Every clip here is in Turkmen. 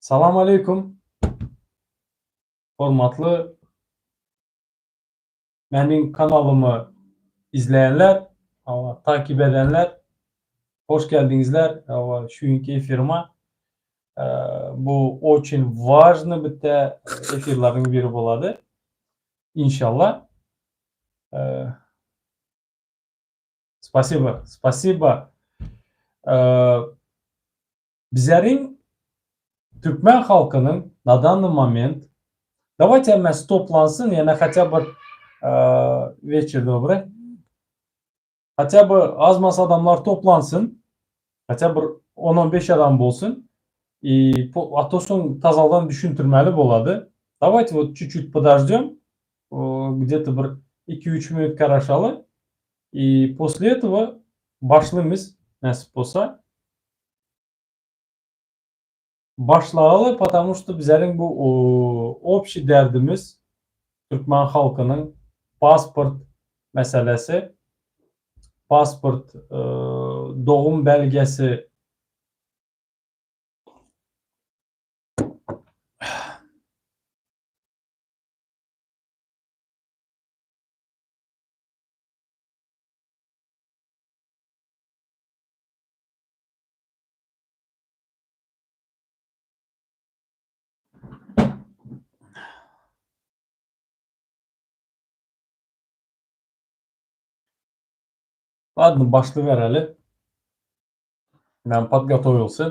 Salam aleýkum. Hormatly meniň kanalymy izleýänler, takip edenler, hoş geldiňizler şu günki efirime. Bu oçin важный bitte efirleriň biri bolady. Inşallah. Spasibo, spasibo. Bizleriň türkmen halkynyň na danny moment dawayte hemmesi toplansyn ýene hatya bir weçer dobry hatya bir az-maz adamlar toplansyn hatya bir on-on beş adam bolsun i a to soň tazaldan düşüntirmeli bolady dawayte wot çüt-çüt podождem gde-to bir iki-üç minut garaşaly i posle etogo başlymyz nesip bolsa. Başlagaly, потому что bizleriň bu общий derdimiz türkmen halkynyň pasport meselesi, pasport dogum belgesi. Ladno, başlybereli. Men podgotowilsy.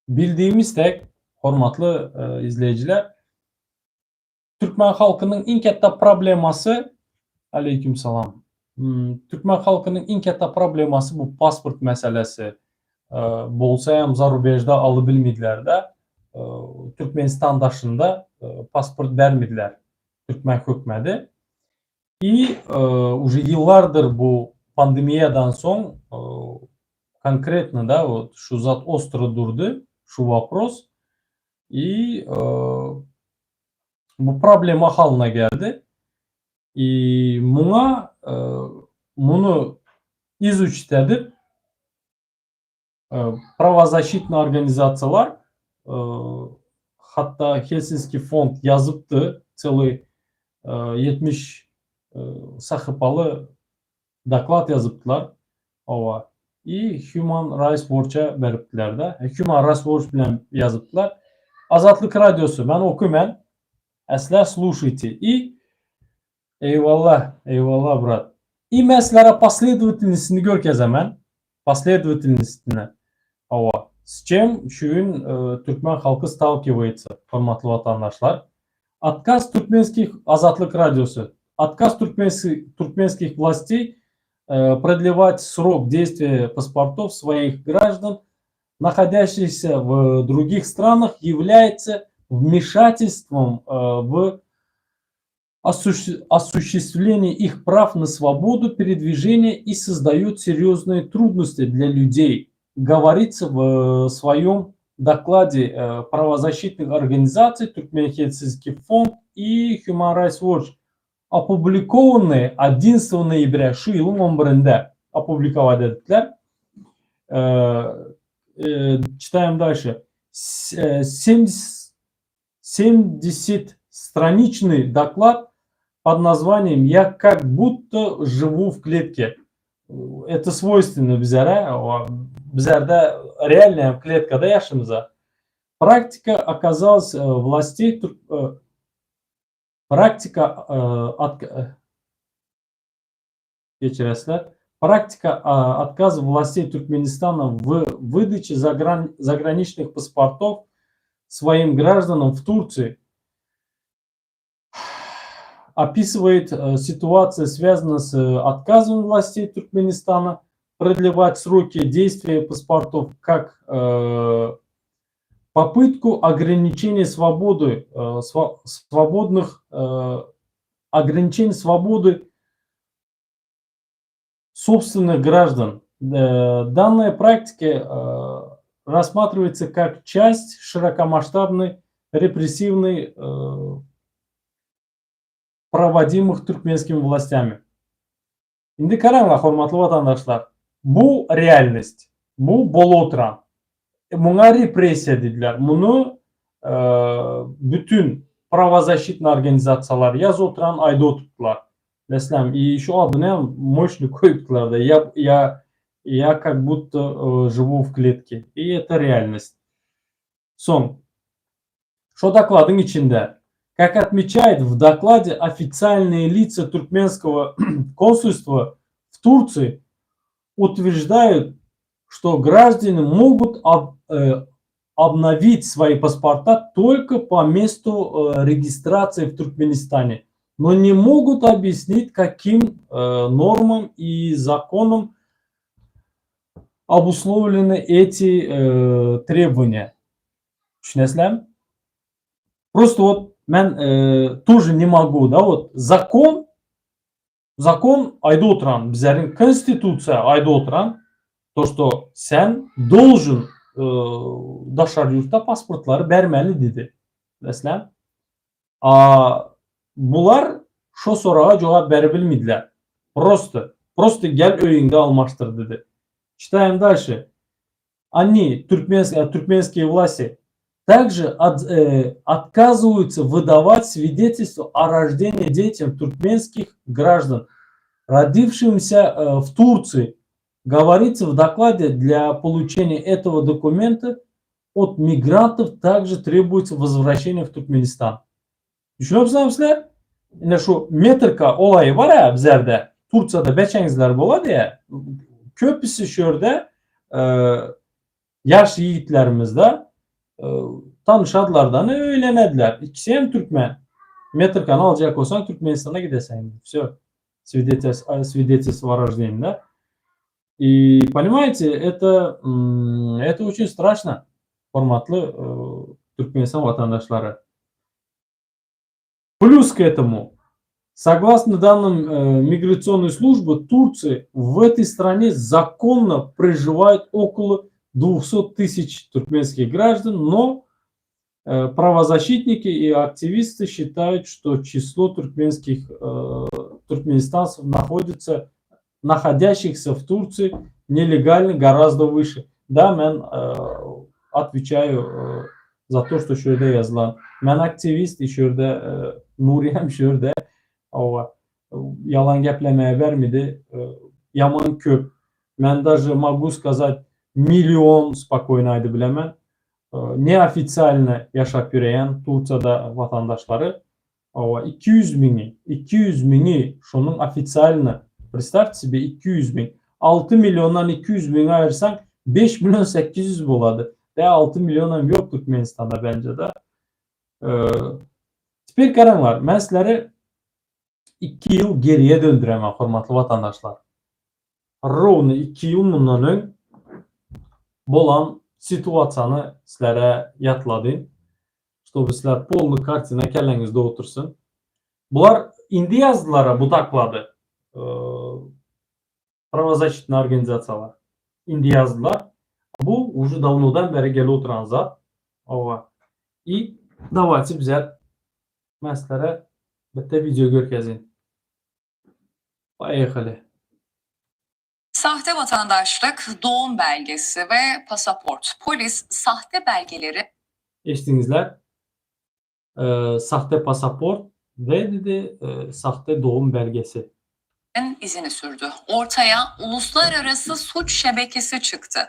Bildiğimiz dek, hormatly izleýjiler, Türkmen halkynyň iň kätde problemasy Aleýkum salam. Türkmen halkynyň iň kätde problemasy bu pasport meselesi. Bolsa hem zarubežde alybilmediler-de. Türkmenistan daşynda pasport bermediler türkmen hökmedi. I uje ýyllardyr bu pandemiýadan soň konkretno da wot şu zat ostro durdy şu wopros. I bu problema halyna geldi. I muňa muny izuçit edip prawozasşitnyý organizasiýalar hatda Helsinski fond ýazypdy tselyý 70 sahypaly doklad ýazypdylar. Hawa. I Human Rights Watch-a beripdiler-de. Human Rights Watch bilen ýazypdylar. Azatlyk Radiosy, men okyman. Äsler sluşaýte. I Eýwalla, eýwalla brat. I men sizlere posledowatelnostini görkezemen. Posledowatelnostini. Hawa. S çem şu gün türkmen halky stalkiwaýtsa, hormatly watandaşlar. Otkaz türkmenskih Azatlyk Radiosy. Otkaz türkmenskih wlasteý продлевать срок действия паспортов своих граждан, находящихся в других странах, является вмешательством в осуществление их прав на свободу передвижения и создает серьезные трудности для людей, говорится в своем докладе правозащитных организаций Туркмен-Хельсинский фонд и Human Rights Watch, opublikowannyý 11 noýabrä şu ýylyň on birinde opublikować edipdiler. Çitaýam dalşe. 70 straniçnyý doklad pod nazwaniýem Ya kak budto žiwu w kletke. Это swoýstwенно bizere, bizerde realnyýam kletkada ýaşymyza. Praktika okazalas wlastey Praktika geçiresler. Praktika otkaz wlastey Türkmenistana w wydaçe zagraniçnych pasportow swoim graždanam w Tursiýi opisywaet sytuasiýa swýazana s otkazom wlastey Türkmenistana prodlewać sroki deýstwiýa pasportow kak Popytku ograniçeniýa swobody swobodnych ograniçeniýa swobody sobstwennych graždan. Dannaýa praktika rassmatriwaýtsa kak çast şirokomasştabnyý repressiwnyý prowadimyh türkmenskimi wlastýami. Indi garaňlar, hormatly watandaşlar, bu realnost. Bu bolup oturan. Muňa repressiýa diýdiler. Muny bütün prawozaşitnyý organizasiýalar ýazyp oturan, aýdyp oturdylar. Meselem, i şu adyny hem moşny koýupdylar-da, ýa ýa ýa kak budto žiwu w kletke. I eto realnost. Soň, şo dokladyň içinde, Kak otmeçaýet w doklade ofitsialnyýe litsa türkmenskogo konsulstwa w Tursiýi utwерждаýut, što graždani mogut obnovit svoji pasporta tolko po mestu registrasiýi w Türkmenistane, no ne mogut obýasnit kakim normam i zakonam obuslovleny eti trebovaniýa. Düşünesizlermi? Prosto wot men тоже ne mogu da wot zakon Zakon aýdyp oturan, bizleriň konstitusiýa aýdyp oturan, to što sen dolžun daşary ýurtda pasportlary bermeli diýdi. Meselem, a bular şo soraga jogap berip bilmediler. Prosto, prosto gel öýüňde almaşdyr diýdi. Çitaýym dalşe. Oni, türkmenskiýe wlasti, также отказываются выдавать свидетельство о рождении детям туркменских граждан, родившимся в Турции. Говорится в докладе, для получения этого документа от мигрантов также требуется возвращение в Туркменистан. Düşünipsiňizmi sizler? Ine şu metrika olaýy bar-a bizlerde. Tursiýada beçeňizler bolady-ä. Köpüsi şu ýerde ýaş ýigitlerimiz-de tanyşadylardan öýlenediler. Ikisi hem türkmen. Metrikany aljak bolsaň Türkmenistana gideseň. Wsё. Свидетельство o рождении, И понимаете, это это очень страшно, hormatly Türkmenistan watandaşlary. Плюс к этому, согласно данным миграционной службы Турции, в этой стране законно проживает около 200 тысяч туркменских граждан, но правозащитники и активисты считают, что число туркменских туркменистанцев находится, находящихся в Турции нелегально гораздо выше. Да, men отвечаю за то, что şu ýerde ýazylan. Men aktiwist, şu ýerde Nury hem şu ýerde. Hawa, ýalan geplemäge bermedi. Ýaman köp. Men даже могу сказать million spokojno aýdyp bilemen. Neofitsialno ýaşap ýöreýän Tursiýada watandaşlary. Hawa, 200 müňi, 200 müňi şonuň ofitsialno, predstavte sebe 200 müň. 6 milliondan 200 müňi aýyrsaň, 5 million 800 bolady. Dä 6 millionam ýok Türkmenistanda bence da. Teper garaňlar, men sizlere 2 ýyl geriye döndüremen hormatly watandaşlar. Rovno 2 ýyl mundan öň bolan situasiýany sizlere ýatladyn. Ştoby sizler polny kartina kelläňizde otursyn. Bular indi ýazdylara bu doklady. Prawozaşitnyý organizasiýalar indi ýazdylar. Bu uje dawnodan bäri gelip oturan zat. Hawa. I dawayte bizler men sizlere bitte wideo görkezin. Poýehali. Sahte vatandaşlık, doğum belgesi ve pasaport. Polis sahte belgeleri Eşitdiňizler. Sahte pasaport we dedi sahte doğum belgesi. İzini sürdü. Ortaya uluslararası suç şebekesi çıktı.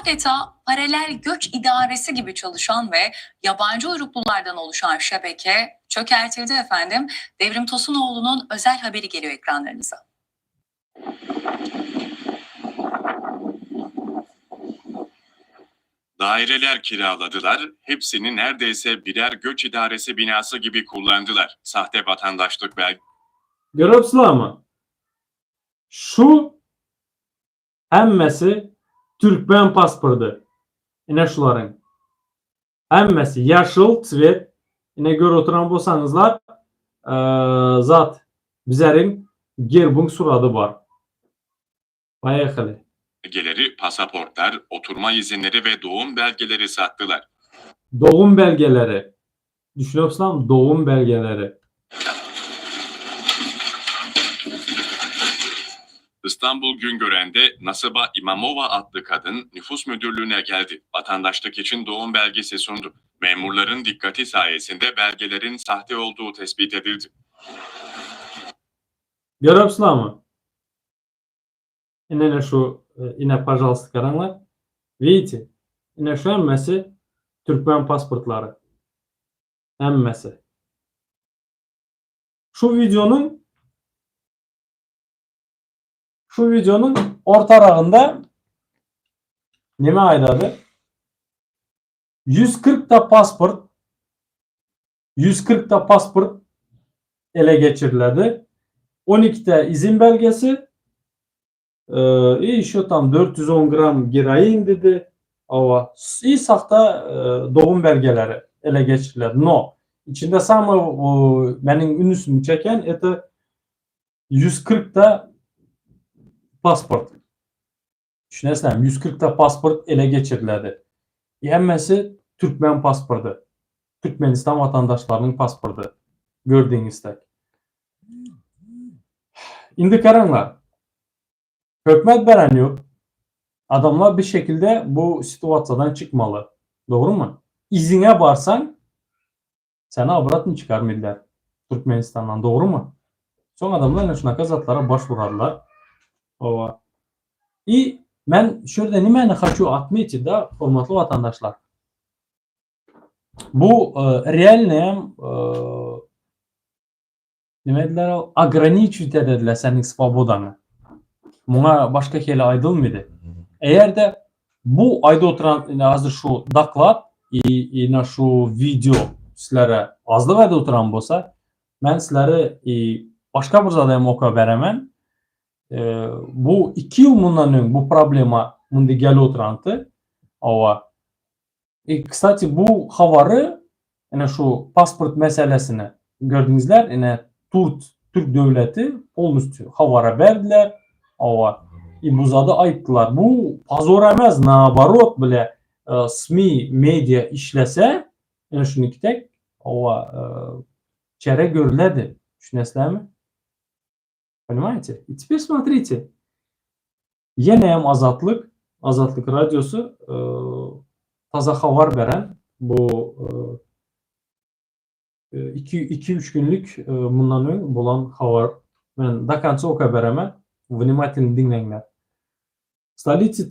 Adeta paralel göç idaresi gibi çalışan ve yabancı uyruklulardan oluşan şebeke çökertildi efendim. Devrim Tosunoğlu'nun özel haberi geliyor ekranlarınıza. Daireler kiraladılar, hepsini neredeyse birer göç idaresi binası gibi kullandılar. Sahte vatandaşlık belgesi Görüpsilermi? Şu hemmesi türkmen pasporty. Ine şularyň. Hemmesi ýaşyl tswet. Ine görüp oturan bolsaňyzlar, zat bizeriň gerbiň surady bar. Poýehali. Belgeleri, pasaportlar, oturma izinleri ve doğum belgeleri sattılar. Dogum belgeleri. Düşünüpsiňizmi? Dogum belgeleri. İstanbul Güngören'de Nasıba İmamova adlı kadın nüfus müdürlüğüne geldi. Vatandaşlık için doğum belgesi sundu. Memurların dikkati sayesinde belgelerin sahte olduğu tespit edildi. Görüpsiňizmi? Ine şu ine, пожалуйста, garaňlar. Видите? Ine şu hemmesi türkmen pasportlary. Hemmesi. Şu videonyň ortaragynda näme aýdady? 140 ta pasport, 140 ta pasport ele geçirildi. 12 te izin belgesi и еще там 410 gram geroin dedi. Ava. И sahte doğum belgeleri ele geçirildi. Но içinde самый meniň ünsümi çeken это 140 ta pasport. Düşünýäsiňizmi? 140 ta pasport ele geçirildi. Hemmesi türkmen pasporty. Türkmenistan watandaşlarynyň pasporty. Gördüğünüzde. Indi garaňlar. Hökümet beren yok. Adamlar bir şekilde bu situasiýadan çykmaly. Dogry mu? Yzyňa barsaň seni обратно çykarmaýarlar. Türkmenistandan dogry mu? Soň adamlar şunaka zatlara başvurarlar. Ova. И men şu ýerde nämäni хочу отметить, да, hormatly watandaşlar. Bu реальный näme diýdiler ol? Ограничивать edediler seniň свободаňy. Muňa başga hili aýdylmady. Eger-de bu aýda oturan ine hazir şu doklad и на şu video sizlere azlyk aýda oturan bolsa, men sizlere и başga bir zady hem oka beremen. Bu 2 ýyl mundan öň bu problema munda gelip oturandy. Ava. И, кстати, bu habary ine şu pasport meselesini gördüňizler, ine Türk döwleti полностью habara berdiler. Ava. И bu zady aýtdylar. Bu позор emes, наоборот bile СМИ, media işlese, ine şunu tek ova çäre görüledi. Düşünýäsiňizmi? Понимаете? И теперь смотрите. Ýene hem Azatlyk radiosy täze habar beren bu 2-3 günlük mundan öň bolan habar. Men до конца oka beremen. Внимательно diňleňler. В столице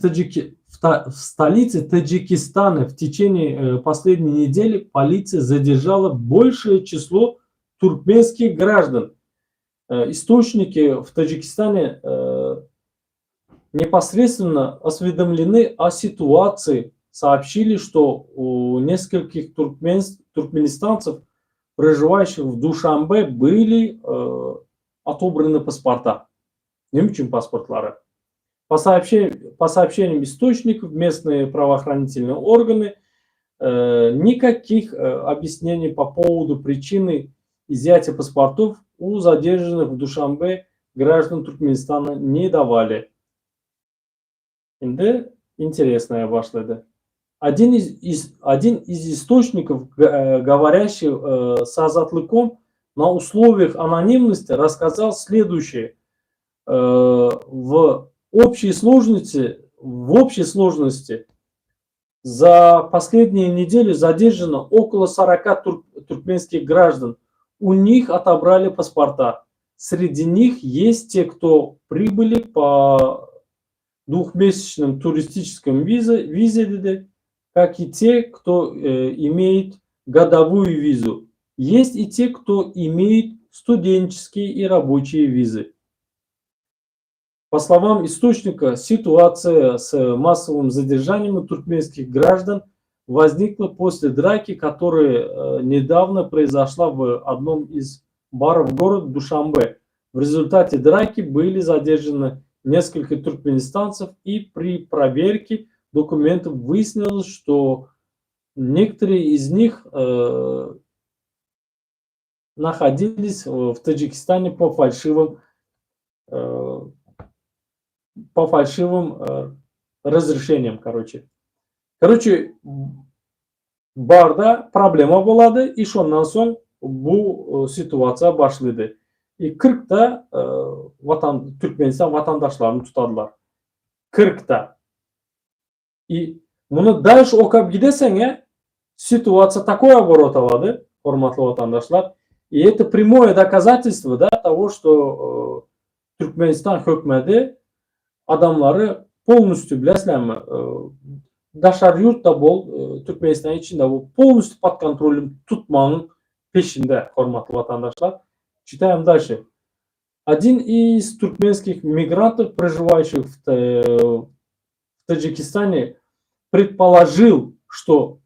Таджикистана в течение последней недели полиция задержала большее число туркменских граждан. Источники в Таджикистане непосредственно осведомлены о ситуации, сообщили, что у нескольких туркменистанцев, проживающих в Душанбе, были отобраны паспорта. Näme üçin pasportlary? По сообщениям источников, местные правоохранительные органы никаких объяснений по поводу причины изъятия паспортов у задержанных в Душанбе граждан Туркменистана не давали. Indi интересное başlady. Один из источников, говорящий с Азатлыком на условиях анонимности, рассказал следующее. В общей сложности за последние недели задержано около 40 туркменских граждан. У них отобрали паспорта. Среди них есть те, кто прибыли по двухмесячным туристическим визе, как и те, кто имеет годовую визу. Есть и те, кто имеет студенческие и рабочие визы. По словам источника, ситуация с массовым задержанием туркменских граждан возникла после драки, которая недавно произошла в одном из баров города Душанбе. В результате драки были задержаны несколько туркменистанцев, и при проверке документов выяснилось, что некоторые из них находились в Таджикистане по фальшивым разрешениям, короче. Короче, barda problema bolady, и şondan soň bu situasiýa başlady. I 40-da watan Türkmenistan watandaşlaryny tutadylar. 40-da. I muny daş okap gideseň, ситуация такой оборот alady, hormatly watandaşlar. И это прямое доказательство, да, того, что Türkmenistan hökümeti adamlary полностью, bilesiňmi, daşary ýurtda bol, Türkmenistan içinde bu полностью под контролем tutmagyň peşinde, hormatly watandaşlar. Читаем дальше. Один из туркменских мигрантов, проживающих в Таджикистане, предположил, что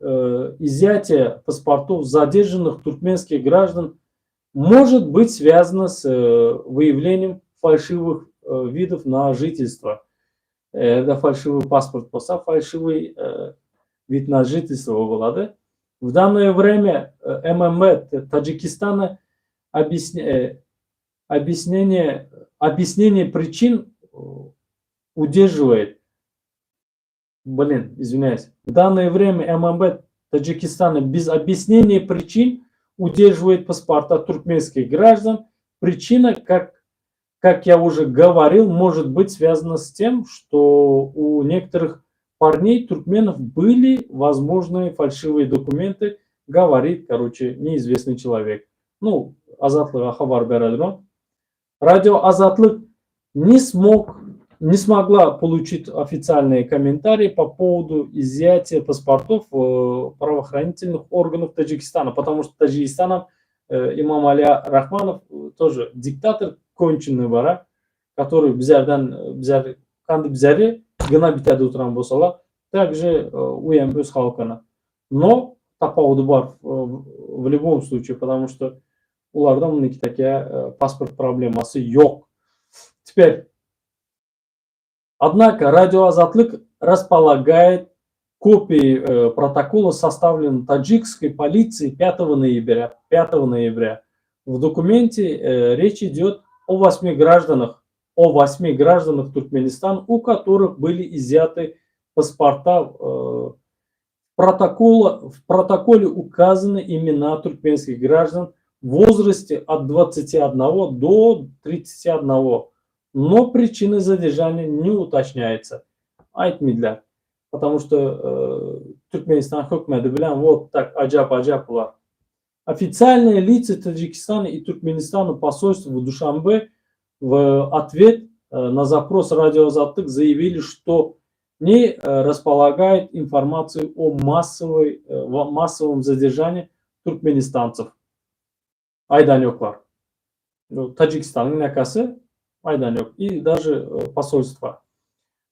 изъятие паспортов задержанных туркменских граждан может быть связано с выявлением фальшивых видов на жительство. Это фальшивый паспорт bolsa, фальшивый вид на жительство bolady. В данное время ММБ Таджикистана объяснение причин удерживает. Блин, извиняюсь. В данное время ММБ Таджикистана без объяснения причин удерживает паспорта туркменских граждан. Причина, как я уже говорил, может быть связана с тем, что у некоторых парней туркменов были возможные фальшивые документы, говорит, короче, неизвестный человек. Ну, Azatlyga habar berdi. Радио Азатлык не смогла получить официальные комментарии по поводу изъятия паспортов правоохранительных органов Таджикистана, потому что Таджикистаном Имамали Рахманов тоже диктатор конченый bar, который bizlerden bizler kandy bizleri gına bitedi oturan bolsalar, также o hem öz halkyna. Но tapawudy bar в любом случае, потому что olarda muniki такие паспорт problemasy ýok. Теперь, однако, радио Азатлык располагает копией протокола, составленного таджикской полицией 5 ноября. 5 ноября. В документе речь идет о восьми гражданах, о восьми гражданах Туркменистана, у которых были изъяты паспорта. В протоколе указаны имена туркменских граждан в возрасте от 21 до 31, но причины задержания не уточняются. Aýtmadylar. Потому что Türkmenistan hökümeti bilen вот так ajap-ajap bular. Официальные лица Таджикистана и Туркменистана посольства в Душанбе в ответ на запрос радио Азатлык заявили, что не располагают информацией о массовом задержании туркменистанцев. Aýdan ýoklar. Ну, Таджикистanyň näkesi aýdan ýok. И даже посольство.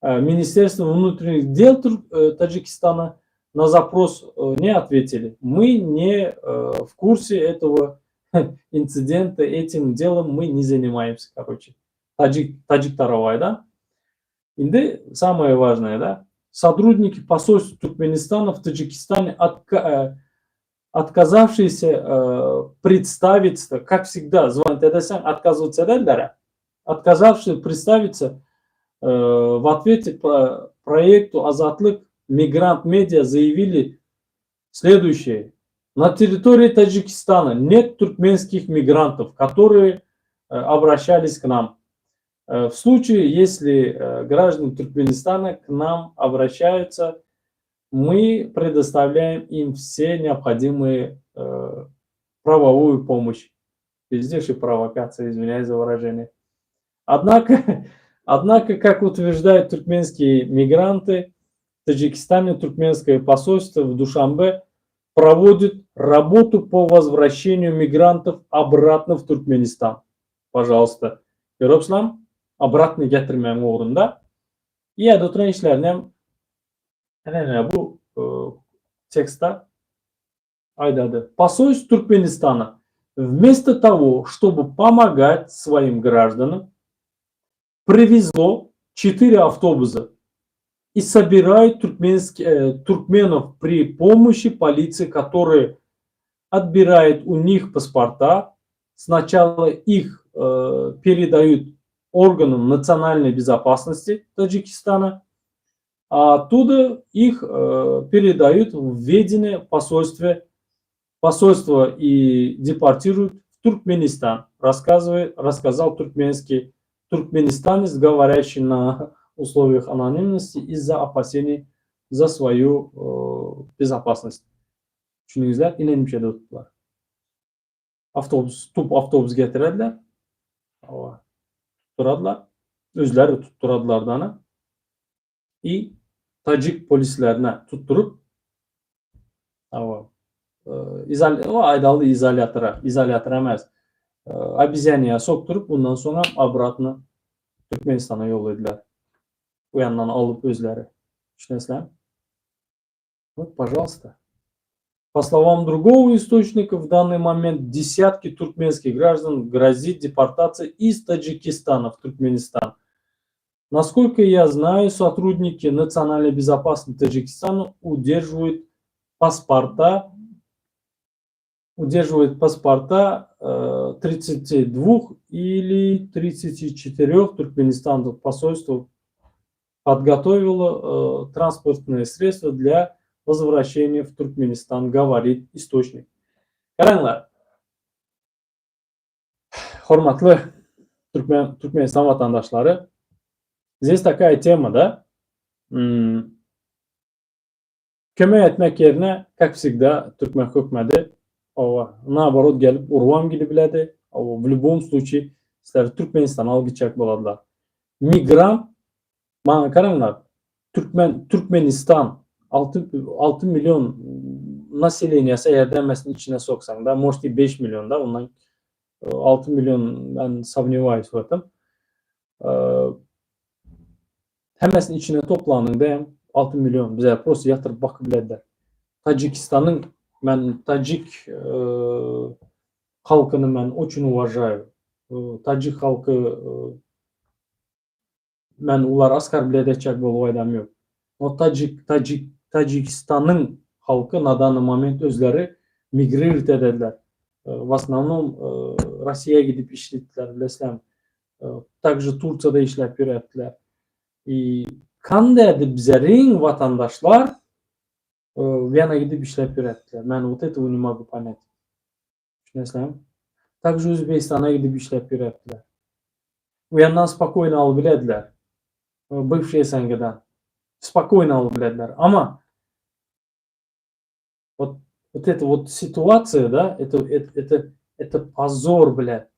Министерство внутренних дел Таджикистана на запрос не ответили. Мы не в курсе этого инцидента, этим делом мы не занимаемся, короче. Таджик tarapy, да? Indi самое важное, да? Сотрудники посольства Туркменистана в Таджикистане, отказавшиеся представиться, как всегда, звонит edeseň, отказываться ederler. Отказавшиеся представиться, в ответе по проекту Азатлык Мигрант Медиа заявили следующее. На территории Таджикистана нет туркменских мигрантов, которые обращались к нам. В случае, если граждане Туркменистана к нам обращаются, мы предоставляем им все необходимые правовую помощь. Везде же провокация, извиняюсь за выражение. Однако, как утверждают туркменские мигранты, в Таджикистане туркменское посольство в Душанбе проводит работу по возвращению мигрантов обратно в Туркменистан. Пожалуйста. Görüpsiňizmi? Обратно getirmegiň ugrunda. Ýerde oturan işlerini hem bu tekstde aýdady. Посольство Туркменистана вместо того, чтобы помогать своим гражданам, привезло 4 автобуса и собирает туркменов при помощи полиции, которые отбирает у них паспорта. Сначала их передают органам национальной безопасности Таджикистана, а оттуда их передают в ведение посольства и депортируют в Туркменистан, рассказывает, рассказал туркменский туркменистанец, говорящий на условиях анонимности из-за опасений за свою э, безопасность. Düşündiňizler? Ine nimşede tutdular. Awtobus, tup awtobus getirediler. Hawa. Tutduradylar. Özleri tutduradylar dana. I tajik polislerine tutduryp hawa izol o aýdaly izolýatora, izolýator emes. Obezýaniýa sokduryp, ondan soňam obratno Türkmenistana ýolladylar. O ýandan alyp özleri. Düşünesizlermi? Вот, пожалуйста. По словам другого источника, в данный момент десятки туркменских граждан грозит депортация из Таджикистана в Туркменистан. Насколько я знаю, сотрудники национальной безопасности Таджикистана удерживают паспорта 32 или 34 туркменистанцев. Посольство подготовило транспортные средства для возвращения в Туркменистан, говорит источник. Garaňlar. Hormatly Türkmen, Türkmenistan watandaşlary. Здесь такая тема, да? Kömek etmek ýerine, как всегда, türkmen hökümeti owa, наоборот gelip urubam gidibiledi. Owa, в любом случае sizleri Türkmenistana alyp gitjek boladylar. Migrant maňa garaňlar, Türkmen Türkmenistan 6 6 million naseleniýesi eger hemmesini içine soksaň da, может и 5 million da, ondan 6 million ben сомневаюсь в этом. Hemmesini içine toplanyňda hem 6 million bize просто ýatyryp bakyp bilediler. Tajikistanyň men tajik halkyny men очень уважаю. Tajik halky men olar оскорблять etjek bolup aýdam ýok. Но tajik tajik Tajikistanyň halky на данный момент özleri migrirowat edediler. В основном Rossiýa gidip işlediler bilesizlermi? Также Tursiýada işläp ýöretdiler. И kanday edip bizleriň watandaşlar Wena gidip işläp ýöretdiler. Men вот этого не могу понять. Düşünesizlermi? Также Özbegistana gidip işläp ýöretdiler. Bu ýandan spokойно alyp bilediler. Бывший СНГ-dan. Spokойно alyp bilediler. Ama вот эта вот ситуация, да, это позор, блядь.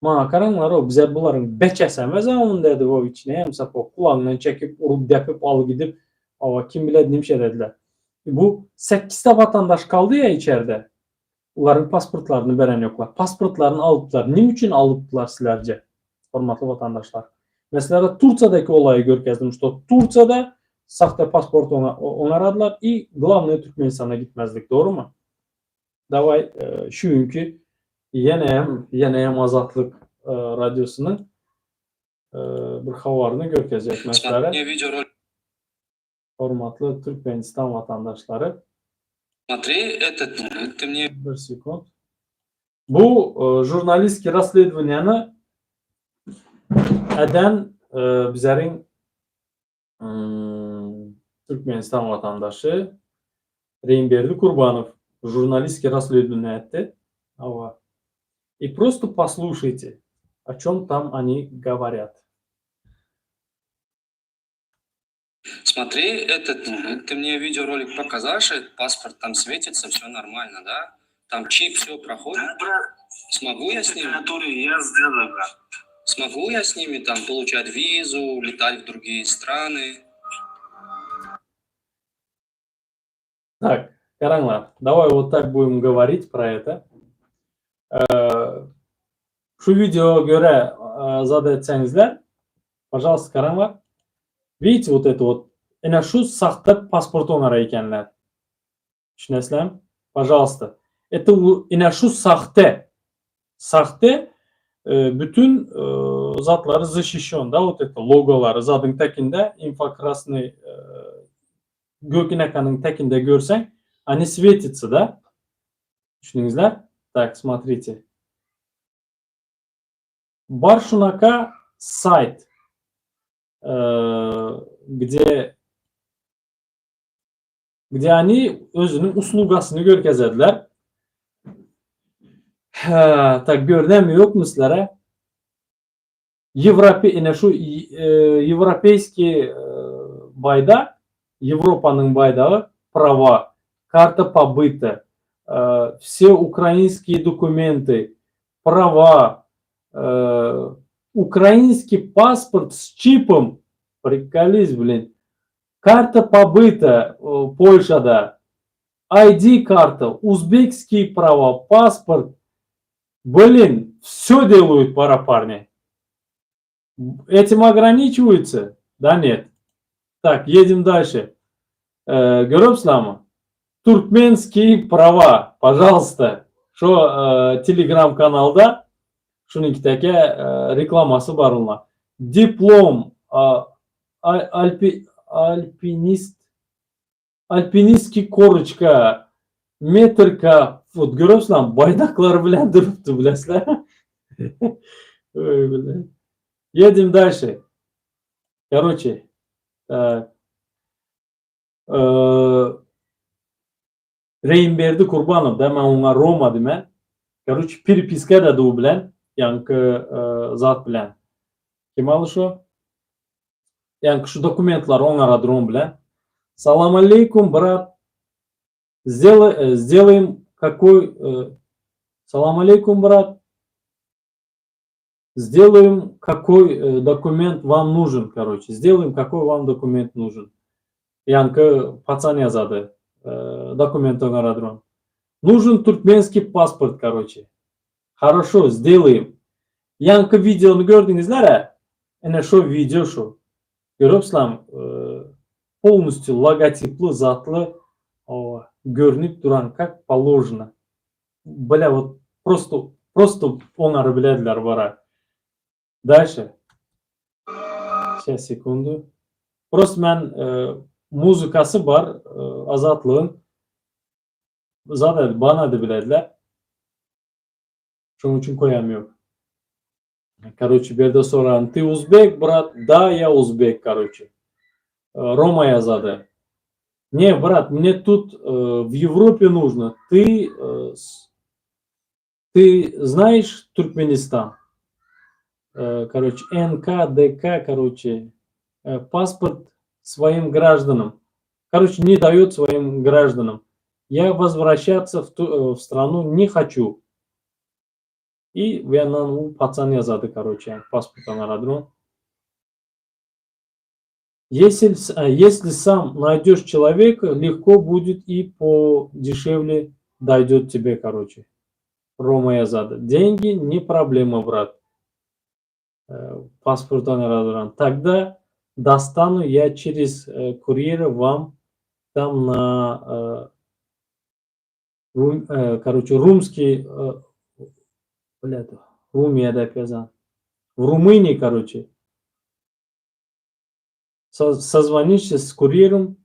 Maňa garaňlar o bize bularyň beçesemez onda dedi o içine hem sapok kulağından çekip urup depip alyp gidip awa kim biledi nimşe dediler. Bu 8 ta watandaş kaldy ya içeride. Olaryň pasportlaryny beren ýoklar. Pasportlaryny alypdylar. Nim üçin alypdylar sizlerce? Hormatly watandaşlar. Mesela Tursiýadaky olaýy görkezdim, что Tursiýada sahte pasport ona oňaradylar и главное Türkmenistana gitmezlik, dogry mu? Давай şu günkü ýene hem ýene hem Azatlyk radiosynyň bir habaryny görkezjek mesela. Мне видеоролик Hormatly Türkmenistan watandaşlary. Смотри, этот, ты мне Bir sekund. Bu журналистский расследование eden bizleriň Türkmenistan watandaşy Reýimberdi Kurbanow журналистский расследование etdi. Ава. И просто послушайте, о чем там они говорят. Смотри, этот, ты мне видеоролик показал, что этот паспорт там светится, все нормально, да? Там чип, все проходит. Да, брат, Смогу я с ними? который я сделал, брат. Смогу я с ними там получать визу, летать в другие страны? Так, garaňlar, давай вот так будем говорить про это. Şu wideo görä zat etseňizler, пожалуйста, garaňlar. Видите, вот это вот, ine şu sahte pasport oňara ekenler. Düşünesizlermi? Пожалуйста. Это ine şu sahte. Sahte bütün zatlary защищен, да, вот это logolary zadyň tekinde инфракрасный gök inekanyň tekinde görseň, они светятся, да? Düşündiňizler? Так, смотрите. Bar şunaka sayt, где они özüniň uslugasyny görkezediler. Так, görnämi ýokmy sizlere? Ýewrope ine şu ýewropeýskiý baýdak, Ýewropanyň baýdagy, prawa, karta pobyta, wse ukrainskiý dokumenty, prawa, ukrainskiý pasport s çipom, prikoliz, blin, karta pobyta Polşada, ID karta, uzbekskiý prawa, pasport, blin, wsё deluýut para parni. Этим ограничиваются? Да нет. Так, едем дальше. Görüpsiňizmi? Туркменские права, пожалуйста. Şu Telegram kanalda şunuňkidäki reklamasy bar oňa. Diplom alpi, alpinist alpinistskiý korочка, metrka, вот görüpsiňizmi? Baýdaklary bilen durupdy bilesizler. Oý, bile. Едем дальше. Короче, так. Reýimberdi Kurbanow da, men oňa Roma diýmen. Короче, перепиska-da du bilen, ýaňky zat bilen. Kim aly şo? Ýaňky şu dokumentleri oňaradyr oň bilen. Salam aleýkum, brat. Сделай, сделаем какой. Salam aleýkum, брат. Сделаем, какой документ вам нужен, короче. Сделаем, какой вам документ нужен. Ýaňky пацан ýazady. Документ oňaradyr. Нужен туркменский паспорт, короче. Хорошо, сделаем. Ýaňky wideony gördüňizler Ene şu wideo şu. Görüpsiňizmi, полностью logotipli, zatly o, görnüp duran, как положено. Бля, вот просто, просто oňary bilediler bara. Дальше. Сейчас, секунду. Просто men muzykasy bar Azatlygyň. Zat bana da bilediler. Şonuň üçin koýam ýok. Короче, bu ýerde soran, ты узбек, брат? Да, я узбек, короче. Рома ýazady. Не, брат, мне тут в Европе нужно. Ты знаешь Туркменистан? Короче, НК, ДК, короче, паспорт своим гражданам. Короче, не дает своим гражданам. Я возвращаться в страну не хочу. И bu пацан ýazady, короче, паспорт аэродром. Если сам найдешь человека, легко будет и подешевле дойдет тебе, короче. Рома ýazady. Деньги не проблема, брат. Паспорт аэродром. Тогда достану я через курьера вам там на, короче, румский, блядь, Румия ýazan. В Румынии, короче. Созвонишься с курьером,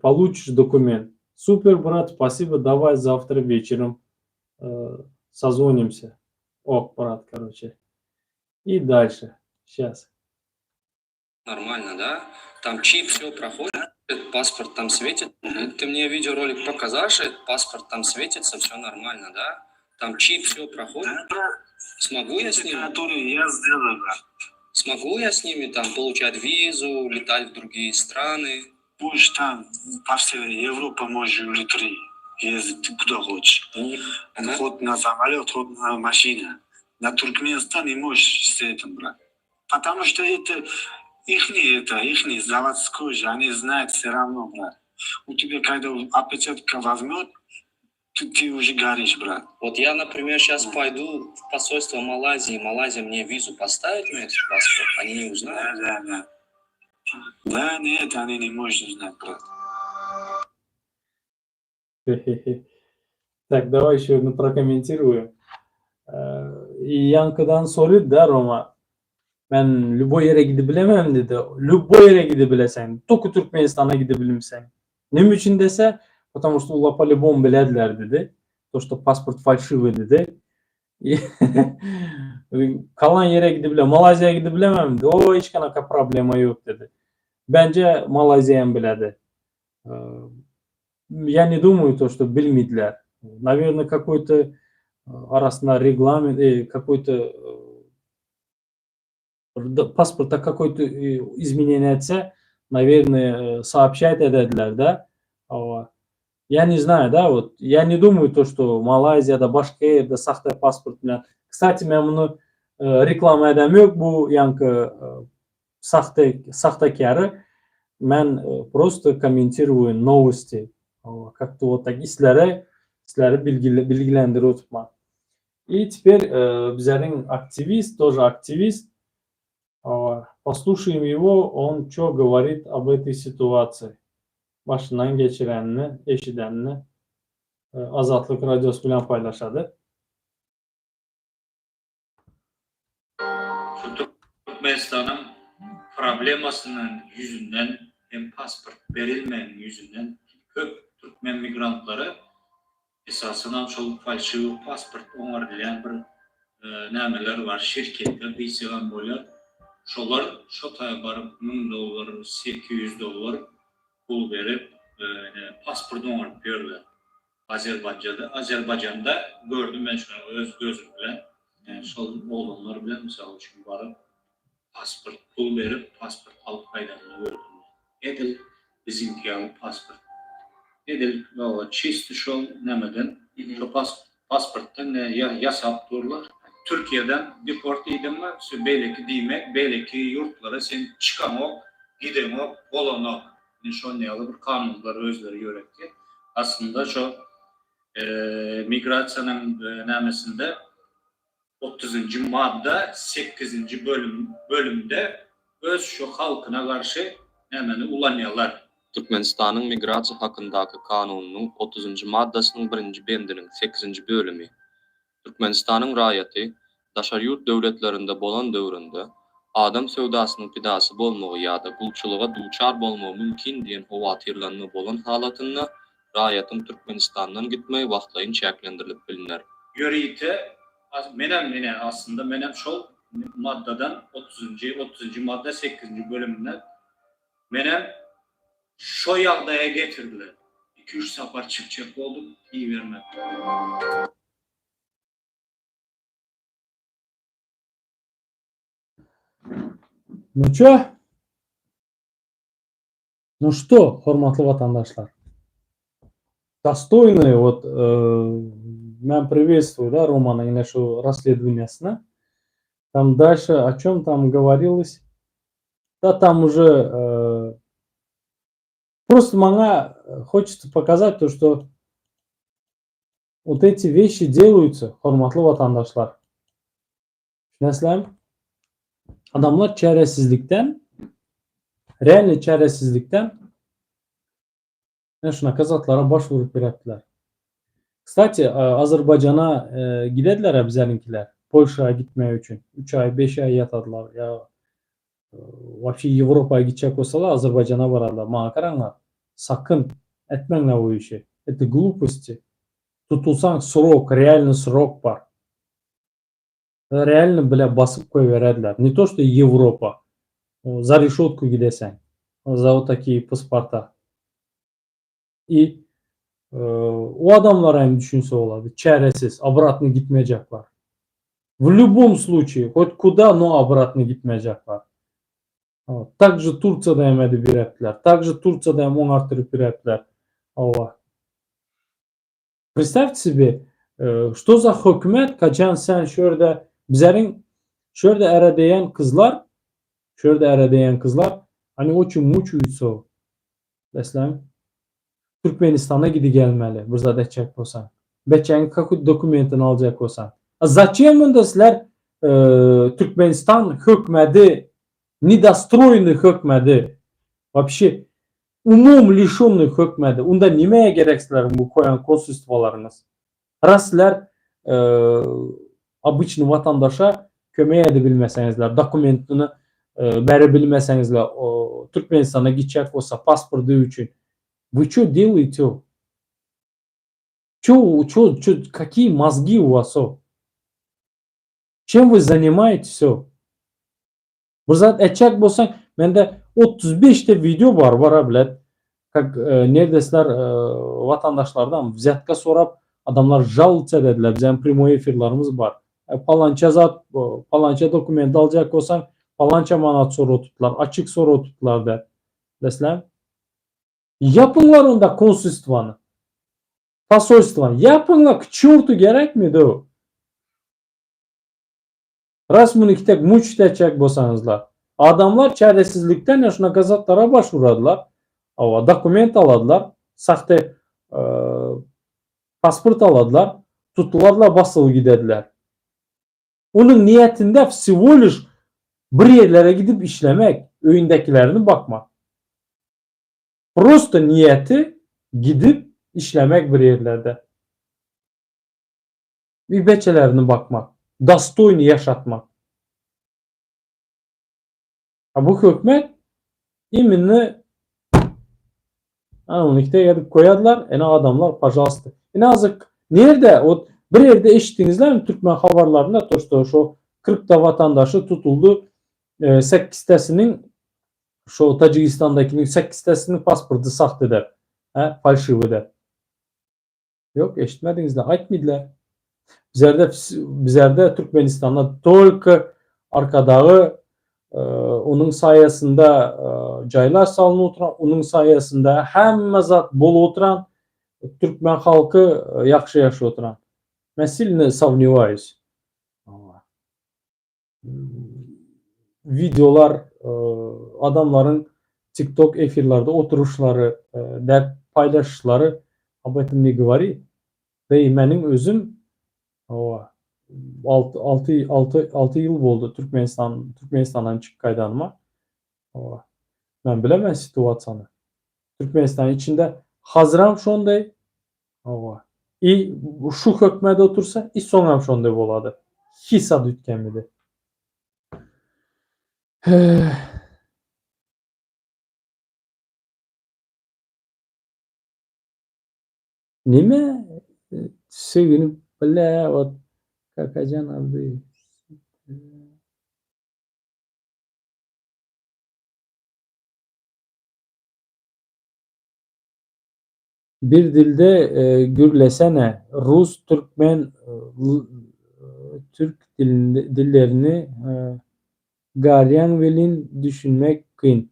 получишь документ. Супер, брат, спасибо, давай завтра вечером созвонимся. Ок, брат, короче. И дальше. Сейчас. Нормально, да? Там чип, все проходит, паспорт там светит. Ты мне видеоролик показашь, паспорт там светится, все нормально, да? Там чип, все проходит. Да, Смогу я с ними? Который я сделаю, брат. Смогу я с ними там получать визу, летать в другие страны? Будешь там по всей Европе можешь внутри ездить куда хочешь. Ага. Хоть на самолет, хоть на машине. На Туркменистан не можешь с этим, брат. Потому что это ихний, это ихний заводской же, они знают все равно, брат. У тебя когда опечатка возьмет, ты уже горишь, брат. Вот я, например, сейчас пойду в посольство Малайзии, Малайзия мне визу поставит на этот паспорт, они не узнают. Да. Да, нет, они не могут узнать, брат. Так, давай еще одну прокомментирую. Ýaňkydan sorady da Roma. Men любой ýere gidip bilemem diýdi. Любой ýere gidip bileseň. Только Türkmenistana gidip bilmeseň. Näme üçin dese, потому что olar по-любому bilediler diýdi. То, что паспорт фальшивый diýdi. Galan ýere gidip bile, Malaýziýa gidip bilemem diýdi. O hiç qanaqa problema ýok diýdi. Bence Malaýziýa biledi. Я не думаю, то, что bilmediler. Наверное, какой-то Arasynda reglament, какой-то pasporta какой-то изменение etse, наверное, сообщать ederdiler-dä. Hawa. Я не знаю, да, вот, я не думаю то, что Malaýziýada, başga ýerde sahte pasport bilen. Kstati, men muny reklama edemok bu ýaňky sahte, sahtekary. Men просто комментирую новости. Hawa, как-то вот так islere, sizleri bilgilendirip oturman. И теперь bizleriň aktiwist, тоже aktiwist. Hawa, послушаем его, он что говорит об этой ситуации. Başyndan geçirenini, eşidenini Azatlyk Radiosy bilen paýlaşady. Şu Türkmenistanyň problemasynyň ýüzünden hem pasport berilmegiň ýüzünden köp türkmen migrantlary esasanam şol falşiwy pasport oňarylýan bir nämeler bar şirketler diýsegem bolýar şolar şo taýa baryp 1000 dollar 800 dollar pul berip pasport oňaryp ýörler. Azerbaýjada Azerbaýjanda gördüm men şony öz gözüm bilen. Yani şol oglanlar bilen mysal üçin baryp pasport pul berip pasport alyp gaýdanyny gördüm. Edil biziňki ýaly pasport. Edil çisti şol nämeden şo pasportdan ýasap durlar. Türkiýeden deport diýdiňmi, beýleki diýmek, beýleki ýurtlara sen çykaňok, gideňok, bolanok. Ine şon ýaly bir kanunlar özleri ýöretdi. Aslynda şo migrasiýanyň nämesinde 30-njy madda 8-nji bölüm bölümde öz şu halkyna garşy nämeni ulanýarlar. Türkmenistanyň Migrasiýa hakyndaky kanunynyň 30-njy maddasynyň birinji bendiniň 8-nji bölümi Türkmenistanyň raýaty daşary ýurt döwletlerinde bolan döwründe adam söwdasynyň pidasy bolmagy ýa-da gulçulyga duçar bolmagy mümkin diýen howatyrlanma bolan halatynda raýatyň Türkmenistandan gitmegi wagtlaýyn çäklendirilip bilner. Ýörite menem ine aslynda menem şol maddadan 30-njy 30-njy madda 8-nji bölümünden menem şo ýagdaýa getirdiler. 2-3 sapar çykjak boldum, ibermediler. Ну чё? Ну что, hormatly watandaşlar? Достойный вот men приветствую, да, Романа ine şu расследование sini. Там дальше о чем там говорилось? Да, там уже просто maňa хочется показать то, что вот эти вещи делаются, hormatly watandaşlar. Düşünýäsizlermi? Adamlar çäresizlikden, реально çäresizlikden şunaka zatlara baş urup beripdiler. Kstati, Azerbaýjana gidediler bizleriňkiler. Polşaýa gitmek üçin. 3 aý, 5 aý ýatadylar. Ýa вообще Ýewropa gitjek bolsalar Azerbaýjana bararlar. Maňa garaňlar. Sakyn etmäňler bu işi. Это глупости. Tutulsaň срок, реально срок bar. Реально bile basyp goýberediler. Не то что Европа. За решетку gideseň. За вот такие паспорта. И o adamlar hem düşünse bolady. Çäresiz, обратно gitmejekler. В любом случае, хоть куда, но обратно gitmejekler. Также Турциýada hem edip beripdiler. Также Турциýada hem oňartyryp beripdiler. Hawa. Представьте себе, что за hökümet kaçan sen şu ýerde bizleriň şu ýerde eredeýän gyzlar, şu ýerde eredeýän gyzlar, они очень мучаются. Bilesizlermi? Türkmenistana gidi gelmeli bir zat etjek bolsaň. Beçäň какой dokumentini aljak bolsaň. A зачем onda sizler Türkmenistan hökümeti недостроенный hökümeti вообще умом лишенный hökümeti onda nimäge gerek sizleriň bu goýan konsulstwo laryňyz? Ras sizler обычный watandaşa kömek edip bilmeseňizler, dokumentini berip bilmeseňizler, Türkmenistana gitjek bolsa pasporty üçin. Вы что делаете? Чё, чё, чё, какие мозги у вас? О? Чем вы занимаетесь? О? Bir zat etjek bolsaň, mende 35 te wideo bar, bar блядь. Как neredesler watandaşlardan взятка sorap. Adamlar žalça edediler. Bizem primoý efirlarymyz bar. Palança zat, palança dokument aljak bolsaň, palança manat soratypdylar, açyk soratypdylar diýip. Bilesizlermi? Ýapyňlar onda konsulstwany. Posolstwany. Ýapyňlar, k çortu gerekmidi o? Ras muny kitek muçt etjek bolsaňyzlar. Adamlar çäresizlikden ýa şunaka zatlara baş uradylar. Hawa, dokument aladylar, sahte pasport aladylar, tutularlar basyl gidediler. Onuň niýetinde wsego liş bir ýerlere gidip işlemek, öýündekilerini bakmak. Prosto niýeti gidip işlemek bir ýerlerde. Öý beçelerini bakmak, dostoýny ýaşatmak. A bu hökümet imенно ana ony ikide edip koýadylar, ene adamlar pažalsta. Ine azyk nirde ot bir ýerde eşitdiňizlermi türkmen habarlarynda to şto şo 40 da watandaşy tutuldy, sekkiztesiniň şo Tajigistandakiniň sekkiztesiniň pasporty sahte dep, hä, falşiwy dep. Ýok, eşitmediňizle, aýtmydylar. Bizlerde bizlerde Türkmenistanda tolko Arkadagy onuň saýasynda jaýlar salynyp oturan, onuň saýasynda hemme zat bolup oturan türkmen halky ýagşy ýaşap oturan. Men silno sowniwaýus. Wideolar adamlaryň TikTok efirlerde oturyşlary, dert paýlaşyşlary ob etom ne govorit. Deý meniň özüm hawa 6 6 6 6 ýyl boldy Türkmenistan Türkmenistandan çykyp gaýdanyma. Hawa. Men bilemen situasiýany. Türkmenistan içinde hazyram şonday Hawa. I şu hökmede otursa i soňam şonday bolady. Hiç zat üýtgemedi. Nime sögünip bile ot Kakajan aldy. Bir dilde gürlesene rus türkmen türk dillerini garýaň welin düşünmek kyn.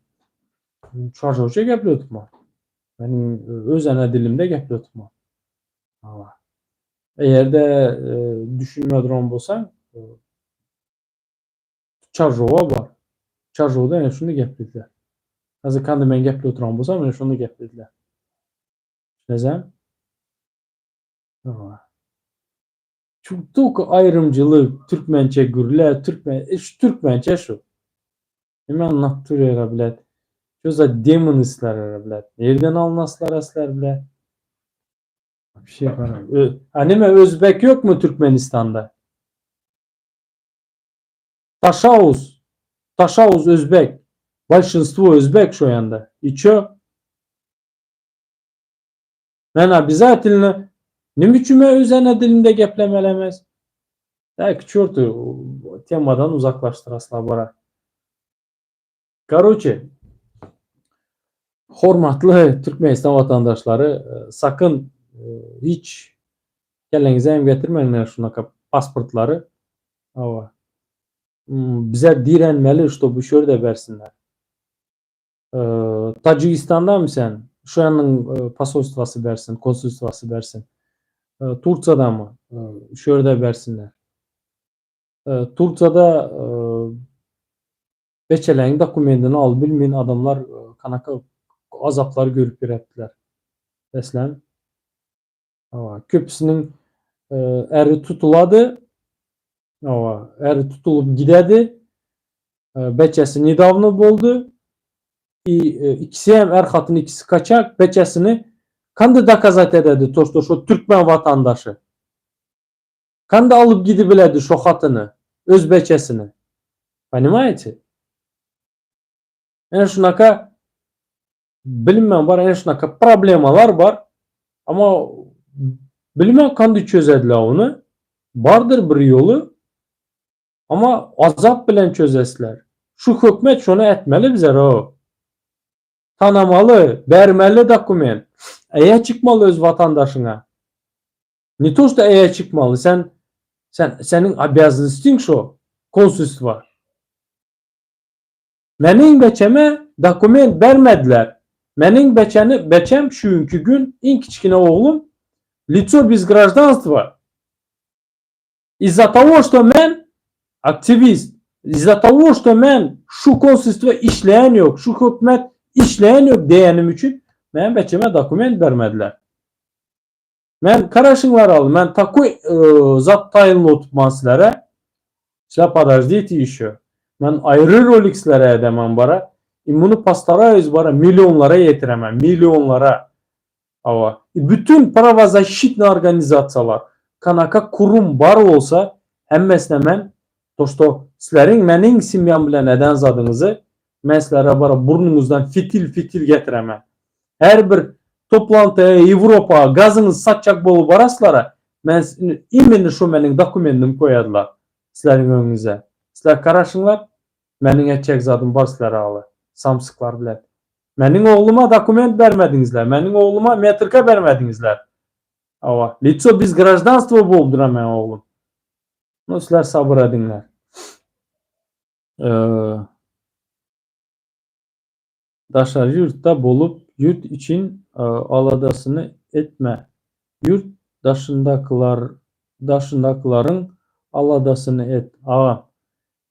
Çarjowça gepletma. Meniň öz ene dilimde gepletma. Hawa. Eger-de düşünme duran bolsaň Çarjowa bar. Çarjowda ene şunda geplediler. Hazır kanda men gepli oturan bolsam ene şunda geplediler. Düşünezem? Şu только aýrymçylyk, türkmençe gürle, türkmen, e, şu türkmençe şu. Hemen naturera bilet. Şu za demon isler bilet. Nereden alnaslar esler bilet. Bir şey var. A neme Özbek yok mu Türkmenistan'da? Taşauz, Taşauz özbek, bolşinstwo özbek şo ýanda. I ço? Men obязательno nime üçin men öz ene dilimde geplemeli emes? Da k çortu temadan uzaklaşdyraslar bara. Karoçe, hormatly Türkmenistan watandaşlary, sakyn hiç kelleňize hem getirmäňler şunaka pasportlary. Hawa. Bize direnmeli, ştoby şu ýerde bersinler. Tajigistandamy sen? Şu ýanyň posolstwasy bersin, konsulstwasy bersin. Tursiýadamy? Şu ýerde bersinler. Tursiýada Beçeläň dokumendini alyp bilmeýän adamlar kanaka azaplar görüp ýöräpdiler. Meselem, hawa, köpüsiniň äri tutulady, hawa, äri tutulyp gidedi, beçesi nedawno boldy, i ikisi hem är hatyn ikisi kaçak, beçesini kanda dokazat ededi to şto şo türkmen watandaşy. Kanda alyp gidibiledi şo hatyny, öz beçesini. Ponimaýete? Ene şunaka bilinmän bar, ene şunaka problemalar bar. Amma bilmän kandy çözediler ony. Bardyr bir ýoly. Amma azap bilen çözesler. Şu hökmet şony etmeli bize ro. Tanamaly, bermeli dokument. Eýe çykmaly öz watandaşyňa. Ne to что eýe çykmaly, sen sen seniň obýaznostyň şo konsulstwa. Meniň beçeme dokument bermediler. Meniň beçeni beçem şu günki gün iň kiçgine oglum lico bez graždanstva. Iz-za togo što men aktiwist, iz-za togo što men şu konsulstwa işleýän ýok, şu hökümet işleýän ýok diýenim üçin meniň beçeme dokument bermediler. Men karaşyňlar al, men takoý zat taýynly otupman sizlere. Sizler podaždite ýeşe. Men aýry rolik sizlere edemen bara. I muny postarayus bara millionlara ýetiremen, millionlara. Hawa. I bütün prawozasşitnyý organizasiýalar, kanaka kurum bar bolsa, hemmesine men to što sizleriň meniň semýam bilen eden zadyňyzy men sizlere bara burnuňyzdan fitil-fitil getiremen. Her bir toplantyya Ýewropa gazyňyzy satjak bolup baraslara, men imенно şo meniň dokumentim koýadylar sizleriň öňüňize. Sizler karaşyňlar, meniň etjek zadym bar sizlere aly, samsyklar bilen. Meniň ogluma dokument bermediňizler, meniň ogluma metrka bermediňizler. Hawa, lico bez graždanstva bolup duran meniň oglum. No sizler sabyr ediňler. Daşary ýurtda bolup ýurt üçin aladasyny etme, ýurt daşyndakylar daşyndakylaryň aladasyny et agam.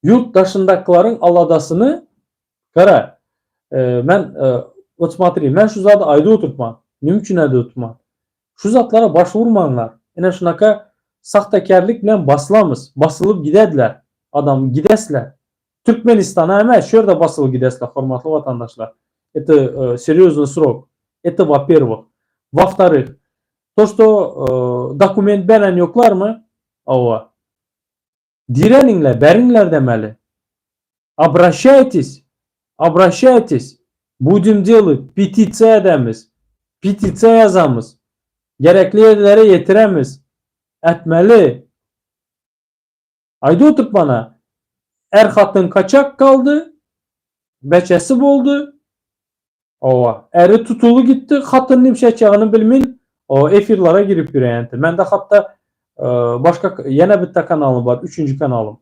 Ýurt daşyndakylaryň aladasyny gara men wot smotri men şu zady aýdyp oturtman. Nime üçin aýdyp oturtman? Şu zatlara baş urmaňlar. Ine şunaka sahtakärlik bilen basylamyz. Basylyp gidediler. Adam gidesler. Türkmenistana emes, şu ýerde basylyp gidesler, hormatly watandaşlar. Это serýoznyý srok. Это во первых. Во вторых, to što dokument beren ýoklarmy? Hawa. Direniňler, beriňler demeli. Obraşaýtes, obraşaýtes. Budem delat, petisiýa edemiz. Petisiýa ýazamyz. Gerekli ýerlere ýetiremiz. Etmeli. Aýdy oturyp mana, är hatyn kaçak galdy, beçesi boldy. Owa, äri tutuly gitdi, hatyn nimşe etjegini bilmin, owa, efirlere girip ýöreýänti. Mende hatda başga ýene bitte kanalym bar, üçünji kanalym.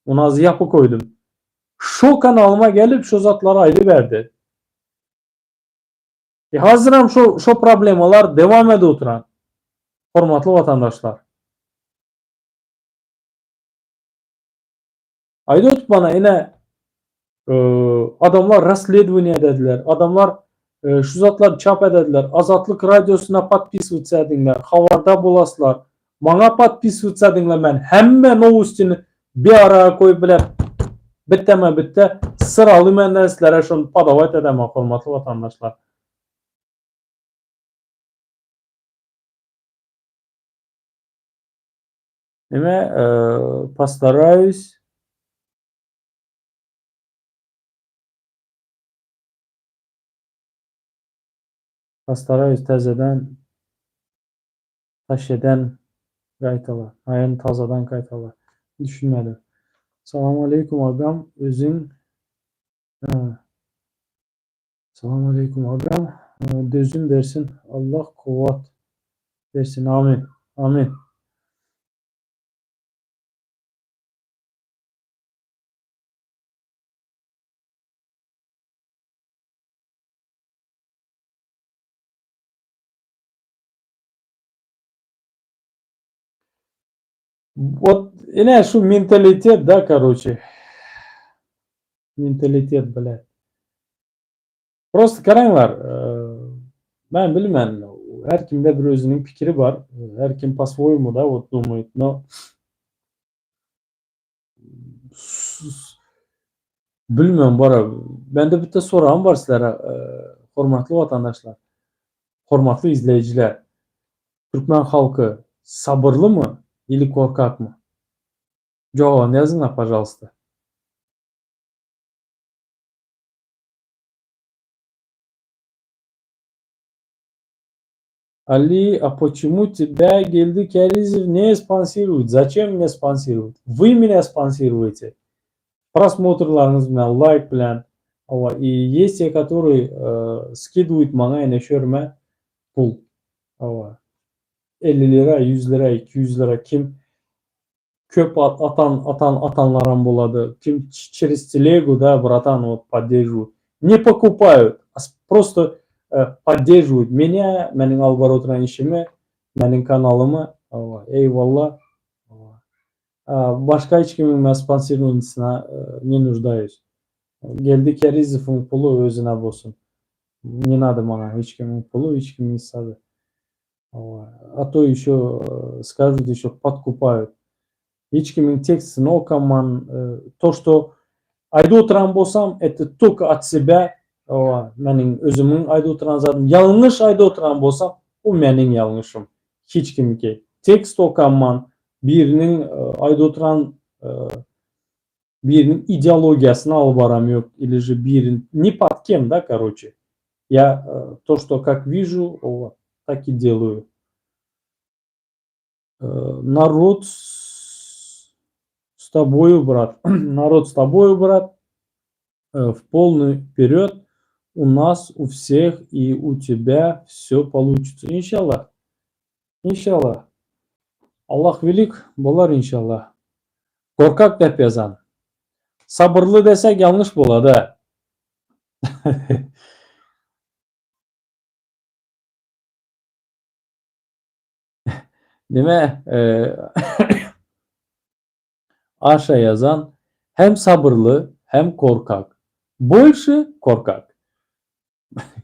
Ony az ýapyk goýdum. Şo kanalyma gelip şo zatlary aýdyberdi. E hazyram şo şo problemalar dewam edip oturan. Hormatly watandaşlar. Aýdy ötüp bana ine adamlar rasledowaniýe edediler. Adamlar şu zatlary çap edediler. Azatlyk radiosyna podpisywatsa ediňler. Habarda bolaslar. Maňa podpisywatsa ediňler men hemme nowostini bir araya koýup bile bitteme bitte syraly menden sizlere şony podawat edemen hormatly watandaşlar. Neme postarayus Postarayus täzeden taşeden gaýtala. Aýan tazadan gaýtala. Düşünmedim. Salam aleýkum agam özüň Salam aleýkum agam dözüm bersin Allah kuwwat bersin amin amin. Wot ine şu mentalitet da karoçe. Mentalitet bile. Prosta garaňlar, men bilmen, her kimde bir özüniň pikiri bar, her kim po-svoýemu da wot dumает, no bilmem bara, mende bitte soragym bar sizlere, hormatly watandaşlar, hormatly izleýjiler, türkmen halky sabyrlymy ili korkakmy? Jogabyny ýazyňlar pažalsta. Ali, a poçemu tebâ Geldi Kärizow ne sponsiruet? Zaçem mne sponsiruet? Vy menya sponsiruete. Prosmotrlaryňyz bilen, laýk bilen. Hawa, i ýest te, kotoryý skiduet maňa ene şörme pul. Hawa. 50 lira, 100 lira, 200 lira kim köp atan atan atanlaram bolady. Kim через телегу, да, братан, вот поддерживают. Не покупают, а просто поддерживают меня, meniň alyp baryp oturan işimi, meniň kanalymy. Eyvallah. Başga hiç kimiň men sponsirowaniýasyna не нуждаюсь. Geldi Kerizowyň puly özüne bolsun. Не надо maňa hiç kimiň puly, hiç kimiň zady. А то еще скажут, еще подкупают. Hiç kimiň tekstini okaman, то, что aýdyp oturan bolsam, это только от себя, meniň özümiň aýdyp oturan zadym. Ýalňyş aýdyp oturan bolsam, o meniň ýalňyşym. Hiç kimiňki. Tekst okaman, biriniň aýdyp oturan biriniň ideologiýasyny alyp baram ýok, или же birin ни под кем, да, короче. Я то, что как вижу, вот, так и делаю. Народ с тобою, брат. Народ с тобою, брат. В полный вперед. У нас, у всех и у тебя все получится. Иншаллах. Иншаллах. Allah велик, bolar inşallah. Gorkak dep ýazan. Sabyrly desek ýalňyş bolady. Nime aşa ýazan hem sabyrly hem korkak. Больше korkak.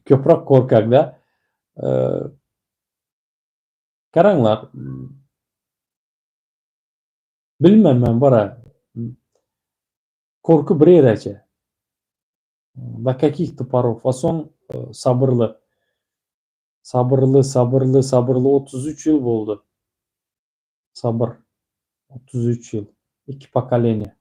Köpräk korkak da. Garaňlar. Bilmem men bara. Korky bir ýereçe. До каких-то поров. A soň sabyrly. Sabyrly, sabyrly, sabyrly 33 ýyl boldy. Sabyr. 33 ýyl. Iki pokolение.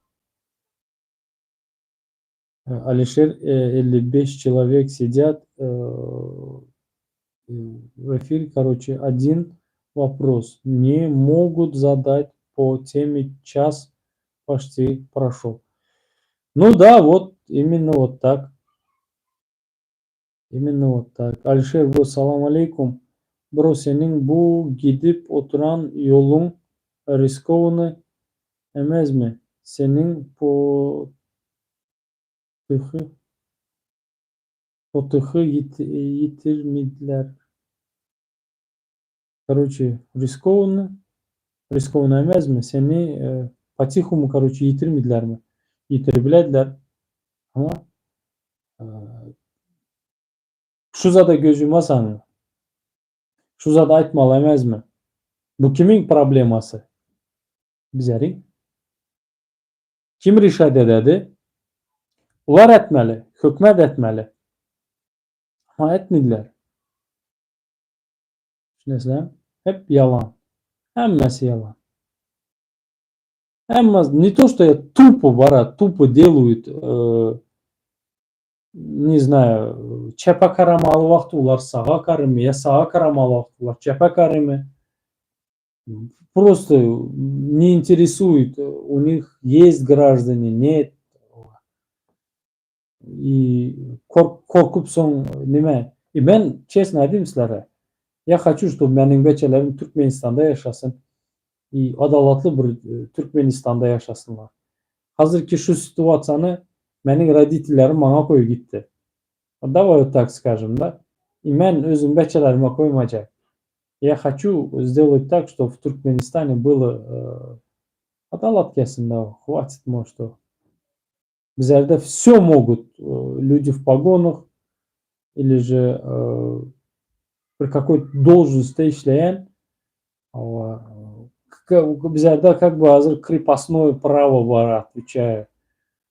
Алишер, 55 человек сидят в эфире. Короче, один вопрос не могут задать по теме, час почти прошел. Ну да, вот именно вот так. Именно вот так. Алишер, bro, salam aleýkum. Bro, seniň bu gidip oturan ýoluň riskowny emesmi? Seniň potyhy ýitirmediler. Короче, riskowny, riskowny emesmi? Seni по-тихому, короче, ýitirmedilermi? Ýitiribilediler. Ama şu zada göz ýumasaň, şu zady aýtmaly emesmi? Bu kimiň problemasy? Bizleriň. Kim решать ededi? Ular etmeli, hökümet etmeli. Ama etmediler. Düşünesizlermi? Hep ýalan. Hemmesi ýalan. Hemme, не то, что я тупо, bara, тупо делают, не знаю, çepe garamaly wagty ular saga garamy, ýa saga garamaly wagty ular çepe garamy. Просто не интересует, у них есть граждане, нет. И korkup soň nime? И men честно aýdayym sizlere, я хочу, чтобы meniň beçelerim Türkmenistanda ýaşasyn и adalatly bir Türkmenistanda ýaşasynlar. Hazirki şu situasiýany meniň roditellerim maňa goýup gitdi. Давай вот так скажем, да? И men özüm beçelerime goýmajak. Я хочу сделать так, чтобы в Туркменистане было adalat gelsin, да, хватит, может, что. Bizlerde все могут, люди в погонах или же при какой должности işleýän bizlerde как бы hazir крепостное право bar, отвечаю.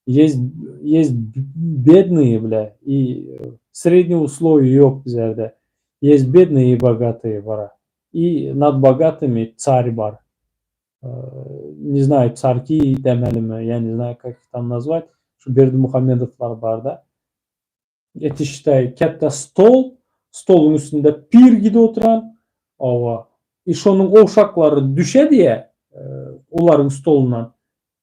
Есть, есть бедные, бля, и среднего условия ýok bizlerde. Есть бедные и богатые bar. И над богатыми царь bar. Не знаю, царьки diýmelimi, я не знаю, как их там назвать. Şu Berdimuhamedowlar bar da. Это считай, kätde stol, stoluň üstünde pir gidip oturan, owa. И şonuň owşaklary düşe diýe, olaryň stolundan.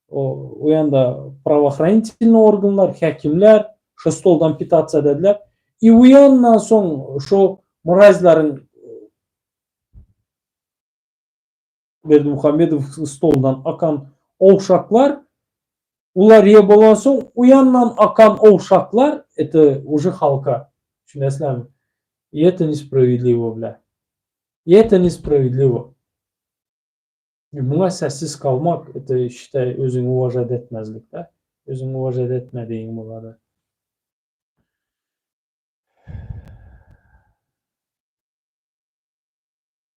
O, o ýanda правоохранительный органlar, häkimler şu stoldan питаться edediler. И u ýandan soň şu mразьlaryň. Berdimuhamedow stolundan akan owşaklar, olar ýe bolansoň u ýandan akan owşaklar это уже halka. Düşünýäsizlermi? И это nespravedliwo blä. И это nespravedliwo. Muňa sessiz kalmak это считай özüňi uwažat etmezlik da. Özüňi uwažat etmedigiň bolady.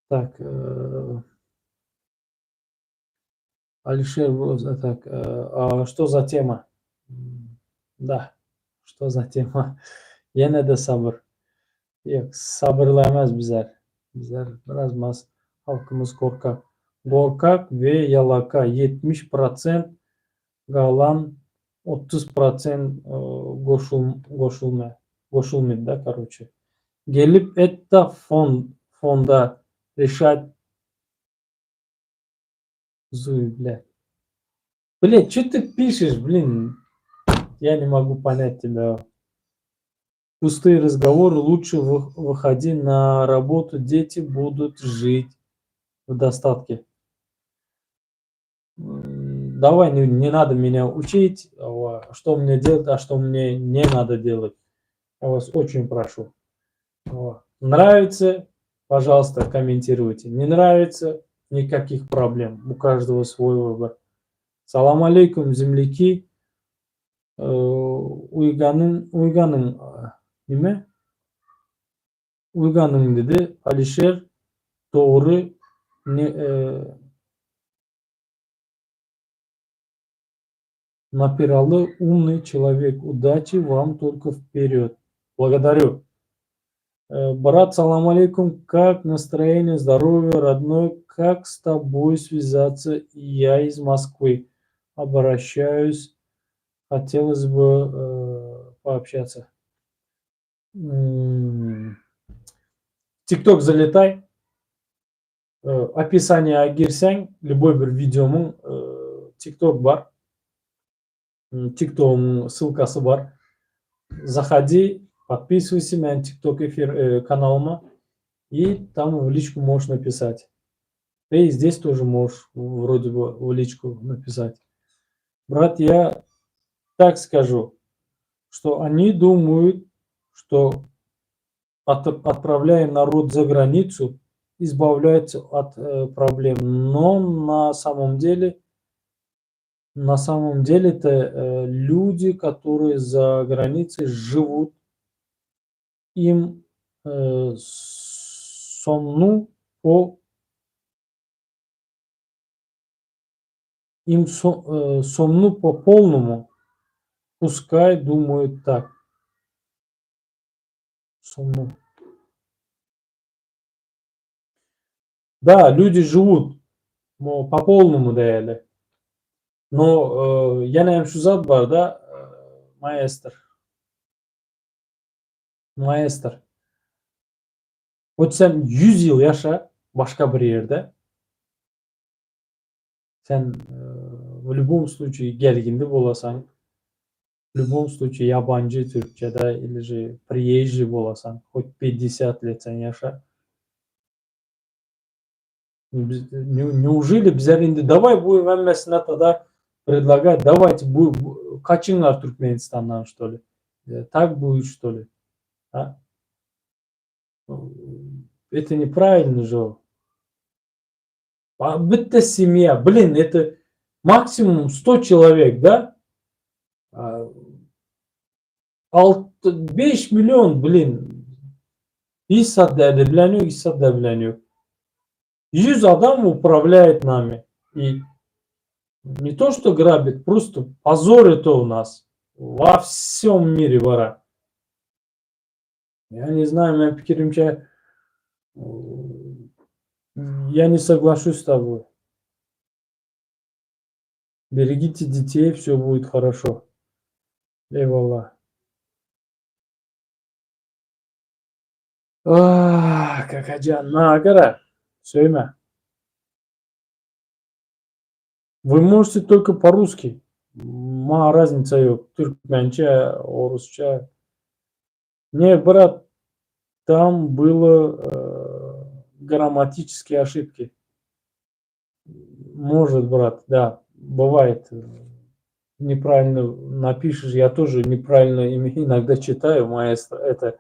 Tak, Alişer, так, a что за tema? Da, что за tema? Ýene-de sabyr. Ýok, sabyrly emes bizler. Bizler biraz mas halkymyz gorkak. Gorkak we ýalaka 70% galan 30% goşulma, goşulmady da, karoçe. Gelip etta fonda reşat Зуй, блядь. Блядь, что ты пишешь, блин? Я не могу понять тебя. Пустые разговоры, лучше выходи на работу, дети будут жить в достатке. Давай, не надо меня учить, что мне делать, а что мне не надо делать. Я вас очень прошу. Нравится, пожалуйста, комментируйте. Не нравится, никаких проблем. У каждого свой выбор. Salam aleýkum, земляки. Uýganyň, uýganyň, nime? Uýganyň diýdi. Alişer dogry ne, Напиралы умный человек. Удачи вам только вперед. Благодарю. Брат, salam aleýkum. Как настроение, здоровье, родной? Как с тобой связаться? Я из Москвы. Обращаюсь. Хотелось бы пообщаться. TikTok залетай. Описание girseň, любой bir wideomyň TikTok bar. TikTok'un ссылкасы bar. Заходи, подписывайся на TikTok эфир kanalyma и там в личку можешь написать. Ты и здесь тоже можешь вроде бы в личку написать. Брат, я так скажу, что они думают, что отправляя народ за границу, избавляются от проблем. Но на самом деле-то люди, которые за границей живут, им сомну по им сомну по полному, пускай думают так. Сомну. Да, люди живут, но по полному diýeli. Но ýene hem şu zat bar da, maestr. Maestr. Вот sen 100 ýyl ýaşa başga bir ýerde. Sen в любом случае gelgindi bolasaň, в любом случае ýabanjy türkçede или же приезжий bolasaň, хоть 50 лет sen ýaşa. Неужели bizler indi давай будем hemmesine тогда предлагать, давайте gaçyňlar Türkmenistandan, что ли? Так будет, что ли? А? Это неправильно же. А bitta семья, блин, это максимум 100 человек, да? 5 million, блин. Hiç zat derdi bilen ýok, hiç zat da bilen ýok. 100 adam управляет нами. И не то, что грабит, просто позор это у нас. Во всем мире bar. Я не знаю, meň pikirimçe, я не соглашусь с тобой. Берегите детей, все будет хорошо. Eyvallah. Ah, Kakajan, nagara. Söýme. Вы можете только по-русски. Maňa разница ýok. Türkmençe, orusça. Не, брат, там было грамматические ошибки. Может, брат, да, бывает, неправильно напишешь, я тоже неправильно иногда читаю, маэстро, это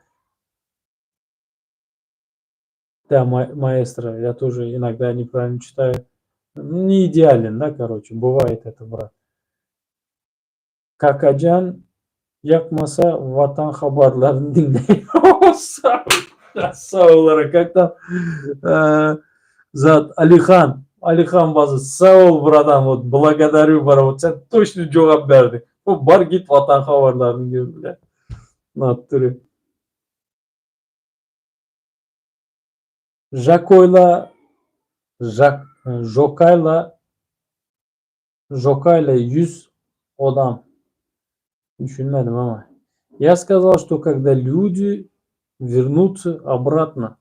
Да, маэстро, я тоже иногда неправильно читаю. Не идеален, да, короче, бывает это, брат. Kakajan ýakmasa Watan habarlaryny diňle. Sag bol, как там zat Alihan, Alihan Bazı sag bol братан, вот благодарю, брат, sen точно jogap berdiň. Bu bar git Watan habarlaryny diňle. Natdyry. Žakoýla Jak Žokaýla Žokaýla 100 odam. Düşünmedim ama. Я сказал, что когда люди вернутся обратно,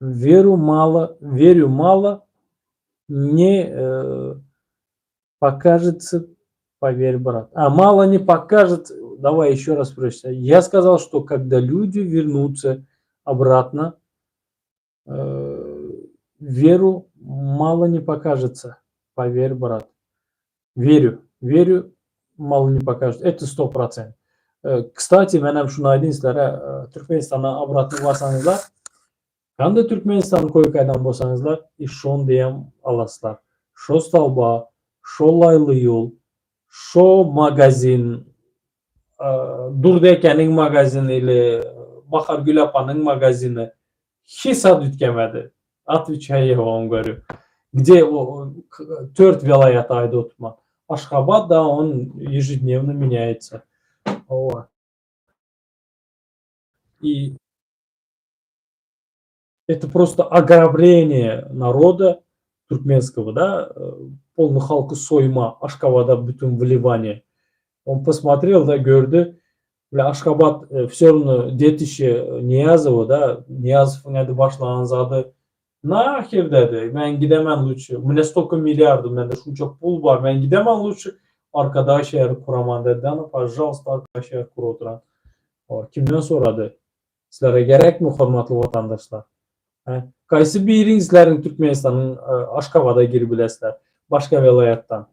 веру мало, верю мало, не покажется, поверь, брат. А мало не покажет, давай еще раз прочитай. Я сказал, что когда люди вернутся обратно, веру мало не покажется, поверь, брат. Верю, верю, мало не покажет. Это 100%. Кстати, menem şuny aýdyn sizlere, Türkmenistana обратно barsaňyzlar, Kanda Türkmenistanyň koýkaýdan bolsaňyzlar, и şon diýem alaslar. Şo stolba, şo laýly ýol, şo magazin, Durdy ekeniň magazini ili Bahargül apanyň magazini hiç zat üýtgemedi. Otwečaýu я вам говорю. Где tört welaýat aýda oturman. Aşgabat da on ежедневно меняется. Hawa. И это просто ограбление народа туркменского, да, полный halky soýma, Aşgabada bütün вливание. Он посмотрел, да, gördi, бля, Aşgabat все равно детище Ниязова, да, Ниязовың әді başlagan zady, нахер dedi, men gidemen лучше, у меня столько миллиардов, mende şunça pul bar, men gidemen лучше, Arkadag şäheri kuraman dedi, да, ну, пожалуйста, Arkadag şäheri kurup oturan. Kimden sorady? Sizlere gerekmi, hormatly watandaşlar? Hä? Kaýsy biriň sizleriň Türkmenistanyň Aşgabada girip bilesizler? Başga welaýatdan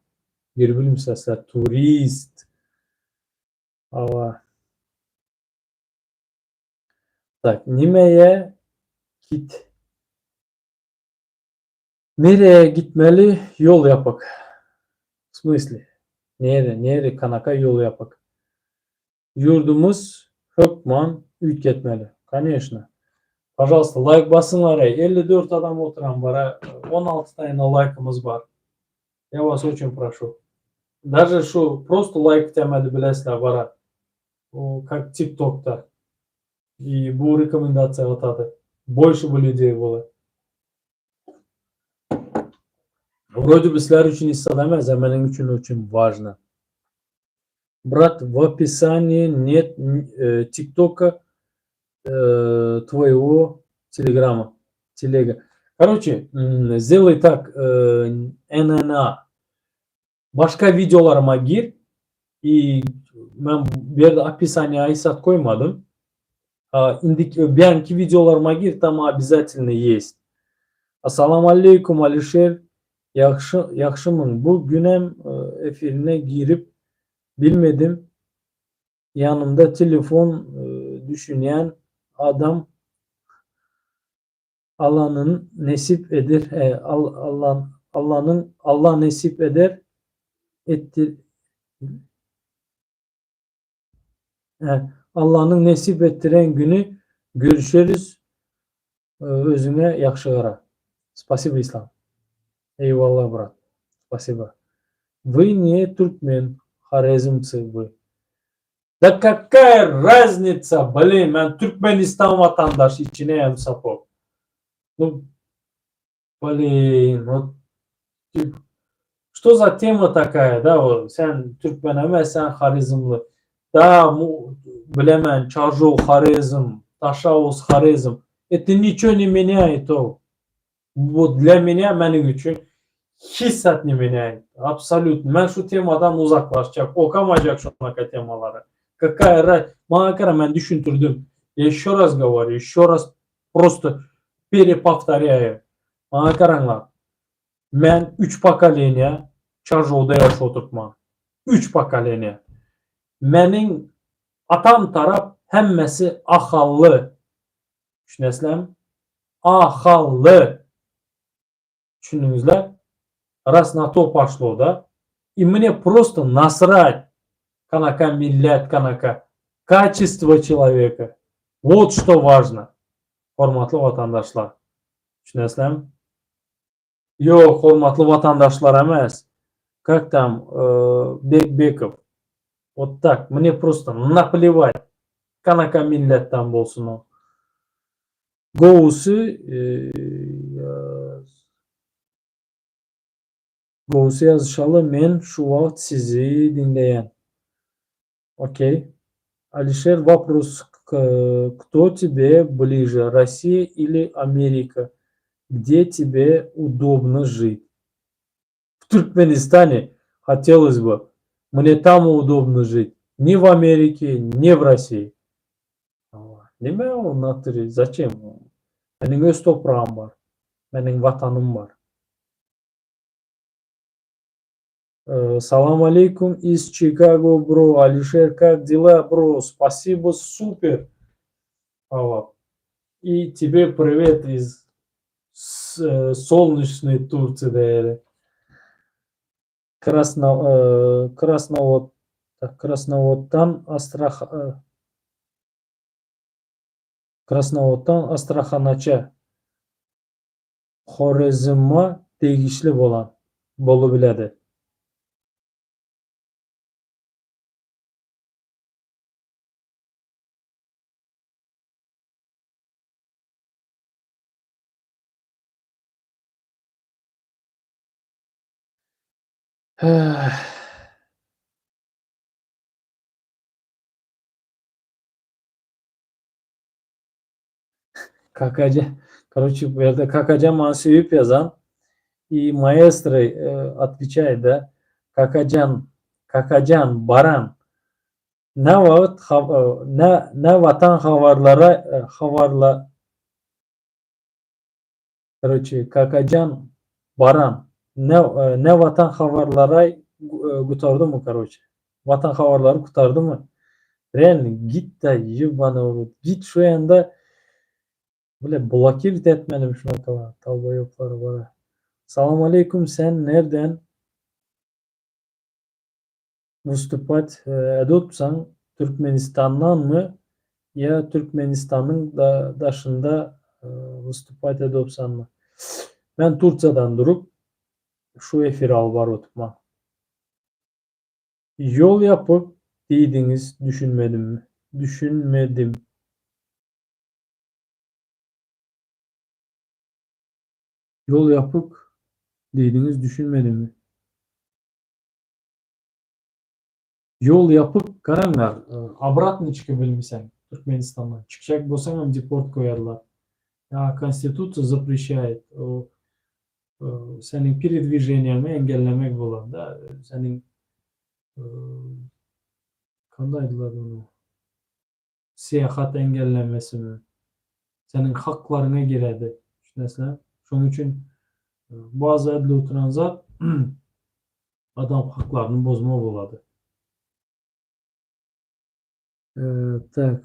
girip bilmisiňiz sizler turist. Hawa. Tak, nimeýe git. Nereye gitmeli? Ýol ýapyk. В смысле? Nere, nere, kanaka ýol ýapyk? Ýurdumyz hökman üýtgetmeli. Конечно. Пожалуйста, laýk basyňlar eý. 54 adam oturan bara, 16 tane laýkymyz bar. Я вас очень прошу. Даже şu просто laýk demeli bilesizler bara. O как TikTok'ta. И bu rekomendasiýa atady. Больше бы людей было. Вроде бы sizler üçin hiç zat emes, a meniň üçin очень важно. Брат, в описании нет ТикТока твоего Телеграма, телега. Короче, сделай так, ННА. Başga wideolaryma gir и men bu ýerde описание hiç zat goýmadym. Indiki beýanki wideolaryma gir, там обязательно есть. Assalamu aleýkum, Alişer. Ýagşy, ýagşymyň? Bu günem efirine girip bilmedim. Ýanymda telefon düşünýän adam Allanyň nesip eder, Allanyň Alla nesip eder etdir Allanyň nesip etdiren güni görüşeris özüňe ýagşy gara. Spasibo Islam. Eýwalla brat. Spasibo. Вы не türkmen, horezmцы вы. Да какая разница, блин, men Türkmenistan watandaşy içine hem sapok. Ну, блин, вот что за тема такая, да, вот, sen türkmen emes, sen horezmli. Да, bilemen, Çarjow Horezm, Taşauz Horezm. Это ничего не меняет, о. Вот для меня, meniň üçin hiç zat не меняет. Абсолютно. Men şu temadan uzaklaşjak, okamajak şonaka temalary. Какая разница? Maňa gara men düşündirdim. Я еще раз говорю, еще раз просто переповторяю. Maňa garaňlar. Men üç pokoleniýa Çarjowda ýaşap oturtman. Üç pokoleniýa. Meniň atam tarap hemmesi ahally. Düşünesizlermi? Ahally. Düşündiňizler? Ras na to poşlo da. I mne prosto nasrать kanaka millet kanaka kaçestvo çeloveka. Vot şto важno. Hormatly watandaşlar. Düşünesizlermi? Ýok, hormatly watandaşlar emes. Kak tam Bek Bekow. Vot tak, mne prosto naplewat kanaka milletden bolsun o. Gowusy Gowusy ýazyşaly men şu wagt sizi diňleýän. Okey. Alişer wopros kto tebe blije Rossiýa ili Amerika gde tebe udobno žit? W Türkmenistane hotelos by mne tam udobno žit ne w Amerike ne w Rossii. Neme ol natyri zaçem meniň öz topragym bar meniň watanym bar. Salam aleýkum iz Çikago bro Alişer kak dela bro spasibo super hawa i tebe priwet iz solneçnyý Tursiýa diýeli Krasno Krasnowod Krasnowoddan Astrah Krasnowoddan Astrahanaça Horezma degişli bolan bolubiledi. Kakajan, karoçe bu ýerde Kakajan maňa söýüp ýazan i maestro otweçaýt da Kakajan Kakajan baran ne wagt ne ne watan habarlara habarla karoçe Kakajan baran ne ne watan habarlara gutardymy karoçe watan habarlary gutardymy Realno git-da ýebany w rot git şu ýanda bile blokirt etmedim şunaka dolboýoblary bara. Salam aleýkum sen nerden wystupat edotsaň Türkmenistandanmy ýa Türkmenistanyň daşynda wystupat edopsanmy? Men Tursiýadan durup şu efiri alyp baryp otypman. Ýol ýapyk diýdiňiz düşünmedim düşünmedim. Ýol ýapyk diýdiňiz düşünmedimmi? Ýol ýapyk garaňlar obratno çykyp bilmeseň Türkmenistandan çykjak bolsaňam deport goýarlar. Ýa konstitusiýa zapreşaýet o seniň peredwiženiýaňy engellemek bolar da seniň kanda aýdylady ony syýahat engellemesimi seniň haklaryňa giredi düşünesizmi şonuň üçin bazy ädil oturan zat adam haklaryny bozma bolady tak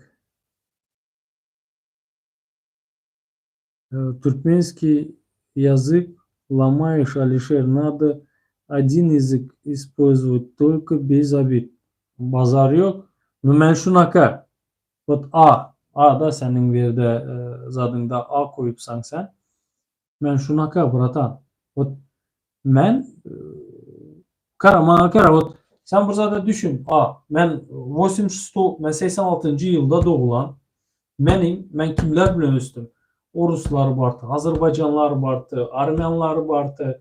Türkmenskiý ýazyk lamaýyş Alişer nado odin ýazyk ispolzowat tolko bez obid. Bazar ýok. Nu men şunaka wot a a da seniň bu ýerde zadyňda a goýupsaň sen. Men şunaka bratan. Wot men kara maňa kara wot sen bir zada düşün a men 86 men 86-njy ýylda doglan Meniň, men kimler bilen ösdüm? Oruslar bardy, azerbaýjanlar bardy, armyanlar bardy.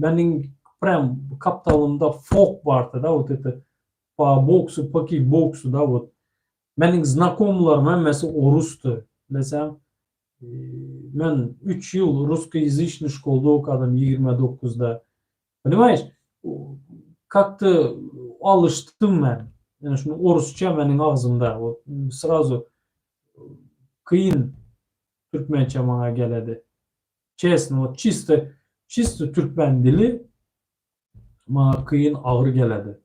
Meniň prям kaptalymda fok bardy da, wot eto po boksu, po kikboksu da wot. Meniň znakomlarym hemmesi orusdy, bilesem. Men üç ýyl russkoýazyçnyý şkolda okadym 29-da. Понимаешь? Как-то alyşdym men. Yani şunu orusça meniň agzymda. Вот сразу kyn türkmençe maňa geledi. Честно, вот чисто. Çisto türkmen dili maňa kyn agyr geledi.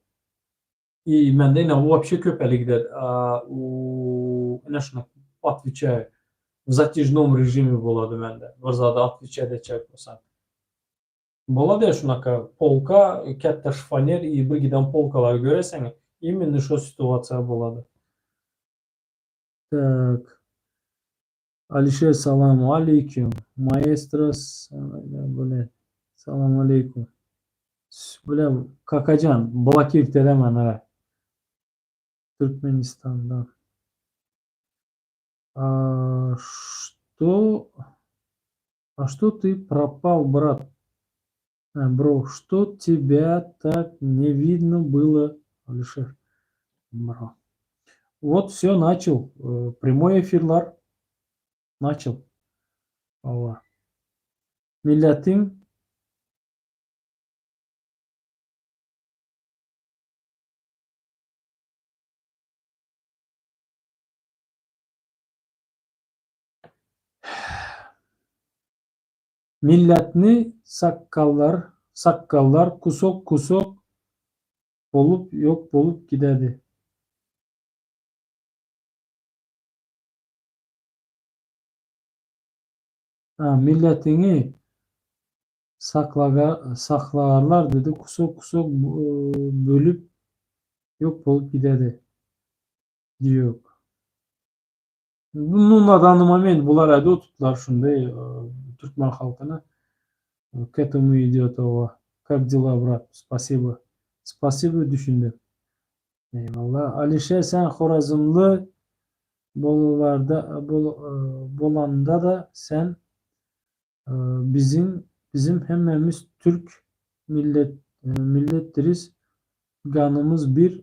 I mende ine wapşe köpeli gider. U ine şuna otwiçaýu. W zatýažnom režime bolady mende. Bir zada otwiçat etjek bolsaň. Bolady şunaka polka, kätde şifoner i bir giden polkalary göreseň, imенно şo situasiýa bolady. Tak. Alişer salam aleýkum. Maestro bile. Salam aleýkum. Bile Kakajan blokirowt edemen ara. Türkmenistandan. A что а что ты пропал, брат? Бро, что тебя так не видно было, Алишер? Бро. Вот все начал. Прямой efirler начал. Hawa. Milletiň Milletni sakgallar sakgallar kusok kusok bolup ýok bolup gidedi. Ha milletiňi saklaga saklarlar dedi kusok kusok bölüp ýok bolup gidedi. Diýok. Nu na danny moment bular äde otupdylar şunday türkmen halkyny k этому idýot owa kak dela brat spasibo spasibo düşündim eýwalla Alişer sen horazmly bolularda bolanda-da sen biziň bizim hemmemiz türk millet milletdiris ganymyz bir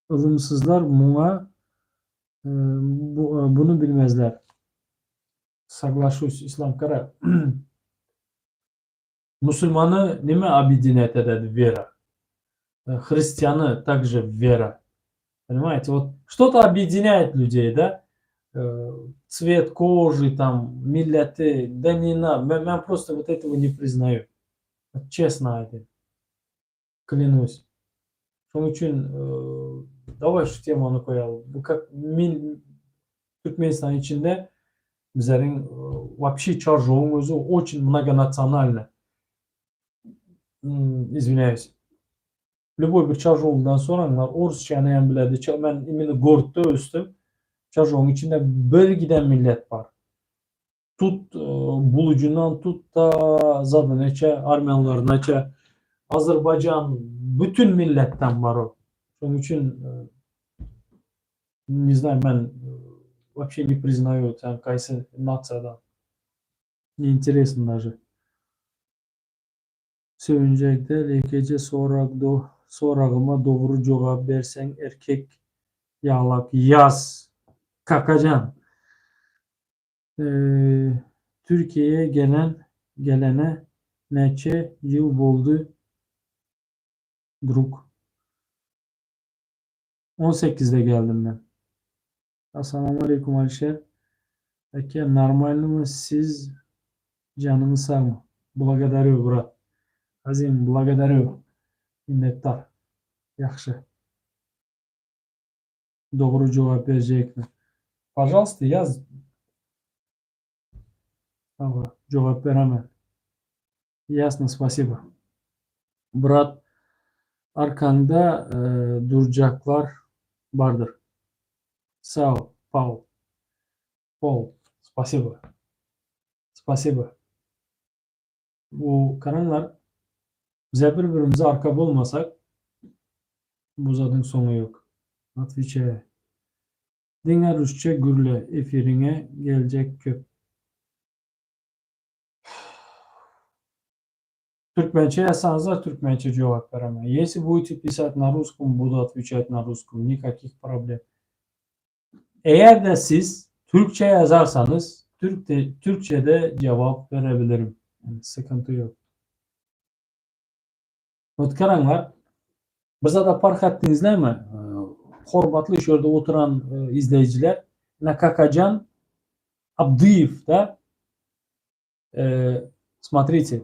Ylymsyzlar muňa buny bilmezler. Soglaşuсь, Islam Kara. Musulmany nime obýedinýat ededi? Wera. Hristiany takže wera. Понимаете, вот что-то obýedinýaet ľudей, da? Цвет кожи tam, milleti, da ne na, men prosto вот этого ne priznaýu. Честно aýdaýyn. Klýanuсь. Şonuň üçin daway şu temany goýaly. Bu kak men Türkmenistan içinde bizleriň wapşe Çarjowyň özi oçin mnogonasionalnyý. Izwinýaýus. Lýuboý bir Çarjowlydan soraňlar, orsçany hem biledi. Men imенно gorodda ösdüm. Çarjowyň içinde bir giden millet bar. Tut bulujyndan tut da zadynaça, armyanlarynaça, Azerbaýjan, bütün milletden bar o. Şonuň üçin ne znaýu men wapşe ne priznaýu sen kaýsy nasiýadan. Ne interesno daže. Söýünjek däl ýekeje sorag soragyma dogry jogap berseň erkek ýalak ýaz Kakajan. Türkiýä gelen gelene näçe ýyl boldy drug? On sekizde geldim men. Assalamualeýkum Alişer eke normalnymy siz janyňyz sagmy? Blagodarýu brat. Azim blagodarýu. Minnetdar. Ýahşy. Dogry jogap berjekmi? Pažalsta ýaz. Hawa, jogap beremen. Ýasno, spasibo. Brat, arkaňda durjaklar bardyr. Sag, Paul. Pol, spasibo. Spasibo. Bu garaňlar, bize bir-birimize arka bolmasak, bu zadyň soňy ýok. Otwiçaýa. Diňe rusça gürle, efiriňe geljek köp. Türkmençe ýazsaňyzlar türkmençe jogap beremen. Ýesli budete pisat na ruskom, budu otwiçat na ruskom, nikakih problem. Eger-de siz türkçe ýazarsaňyz, türk türkçede jogap berebilirim. Yani sıkıntı ýok. Ot garaňlar, bir zada parh etdiňizlermi? Hormatly şu ýerde oturan izleýjiler, ine Kakajan. Abdyýew da smotrite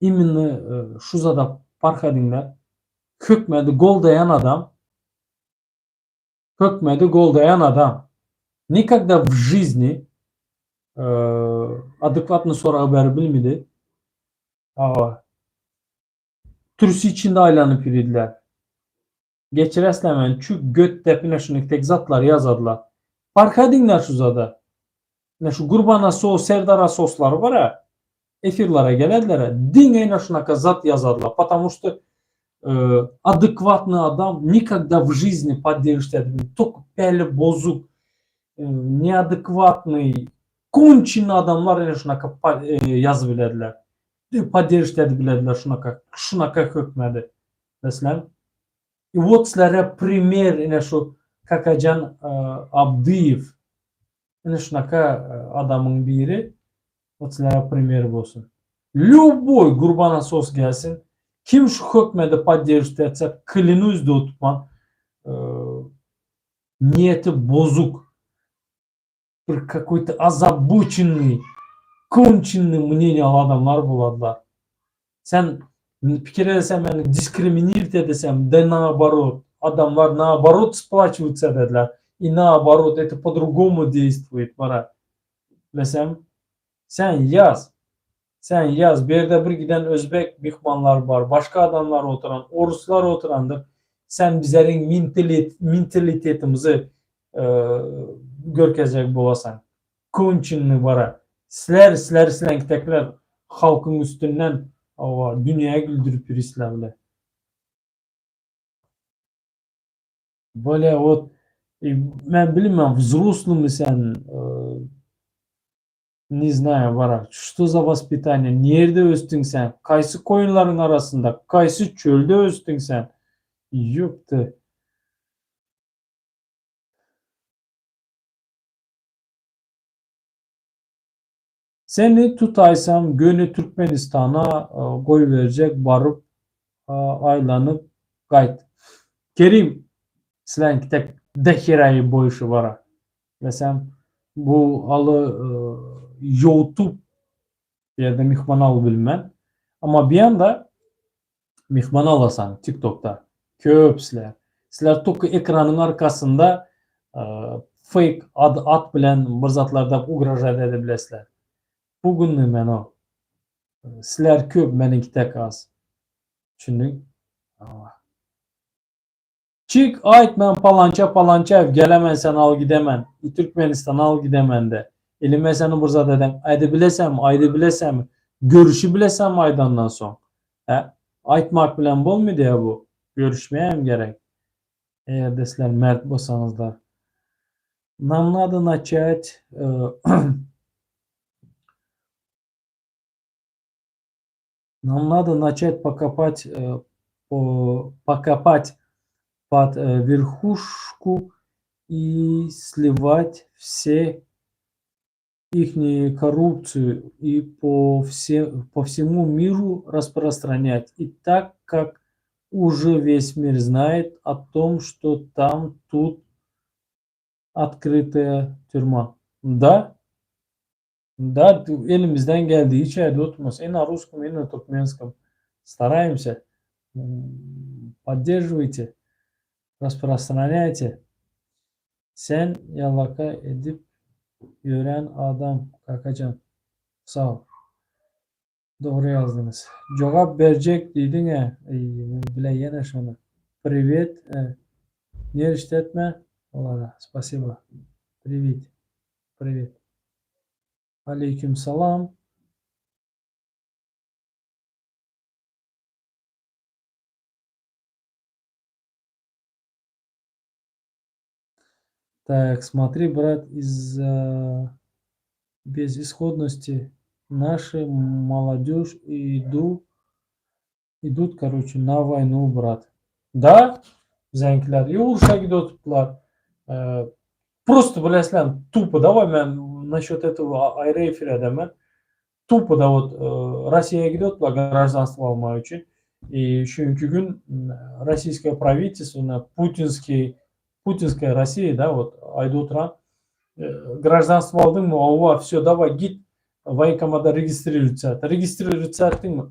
imенно şu zada parh ediňler hökmedi goldaýan adam hökmedi goldaýan adam nikogda w žizni adekvatny sorag berip bilmedi. Hawa. Türsi içinde aýlanyp ýüridiler. Geçireslemen çü göt depine şuny tek zatlar ýazadylar. Parh ediňler şu zada. Ine şu Gurbana so Serdara soslary bar a. Efirlere gelediler diňe ine şunaka zat ýazadylar. Потому что adekvatny adam nikogda w žizni podderişt edip tok päli bozuk neadekvatnyý konçennyý adamlar ine şunaka ýazyp bilediler. Podderişt edip bilediler şunaka şunaka hökmedi. Meselem, i wot sizlere primer ine şu Kakajan Abdyýew ine şunaka adamyň biri wot sizlere primer bolsun. Lýuboý Gurbanasos gelsin, kim şu hökmedi podderişt etse klinus dotman niýeti bozuk bir kakoý-to ozaboçennyý konçennyý mneniýaly adamlar boladylar. Sen pikir edesem meni diskriminird edesem da naoborot adamlar naoborot splaçiwatsa edediler i naoborot eto po drugomu deýstwuýet bara. Mesem sen ýaz sen ýaz bu ýerde bir giden özbek myhmanlar bar başga adamlar oturan oruslar oturandyr sen bizleriň mentalitetimizi görkezjek bolasaň. Konçennyý bara. Sizler sizler sileňkitekler halkyň üstünden hawa dünýäi güldürip ýörisler bile. Bolýa wot men bilmän wzroslymy sen ne znaýu bara što za waspitaniýe nirde ösdüň sen kaýsy koýunlaryň arasynda kaýsy çölde ösdüň sen ýopty. Seni tutaýsam göni Türkmenistana goýberjek baryp aýlanyp gaýt. Kerim slenk tek deheraýy boýşy bara. Mesem bu aly ýoutub ýerde myhman alyp bilmen. Amma bir ýanda myhman alasaň tiktokda köp sizler. Sizler toka ekranyň arkasynda fake ad at bilen bir zatlarda ugražat edip bilesizler. Bugünmi men o. Sizler köp meniňki tek az. Düşündiň? Çyk aýt men palança palançaýew gelemen seni al gidemen i Türkmenistana al gidemen de. Ili men seni bir zat eden aýdybilesenmi aýdybilesenmi görüşibilesenmi aýdandan soň hä aýtmak bilen bolmydy bu görüşmeýem gerek egerde sizler mert bolsaňyzlar nam nado naçat Нам надо начать покопать, покопать под верхушку и сливать все ихние коррупцию и по, все, по всему миру распространять. И так как уже весь мир знает о том, что там тут открытая тюрьма. Да? Да, elimizden geldigiçe oturmaz. И на русском, и на туркменском. Стараемся. Поддерживайте, распространяйте. Sen ýalaka edip ýören adam Kakajan. Sag ol. Dogry ýazdyňyz. Jogap berjek diýdiň-ä. Eý, men bile ýene şony. Priwet. Nerişt etme. Olara. Spasibo. Priwit. Priwet. Aleýkim salam. Так, смотри, брат, из-за безысходности наши молодежь иду, идут, короче, на войну, брат. Да, biziňkiler и urşa gidip oturdylar. Просто bilesizlermi, тупо, давай men насчет этого aýry efir edemen. Тупо да вот Rossiýa gidip oturdylar гражданство almak üçin. И şu gün российское правительство, путинский, путинская Россия, да, вот aýdyp oturan. Graždanstwo aldyňmy, owa, wsё, daway git woýenkomada registriruýtsa et. Registriruýtsa etdiňmi,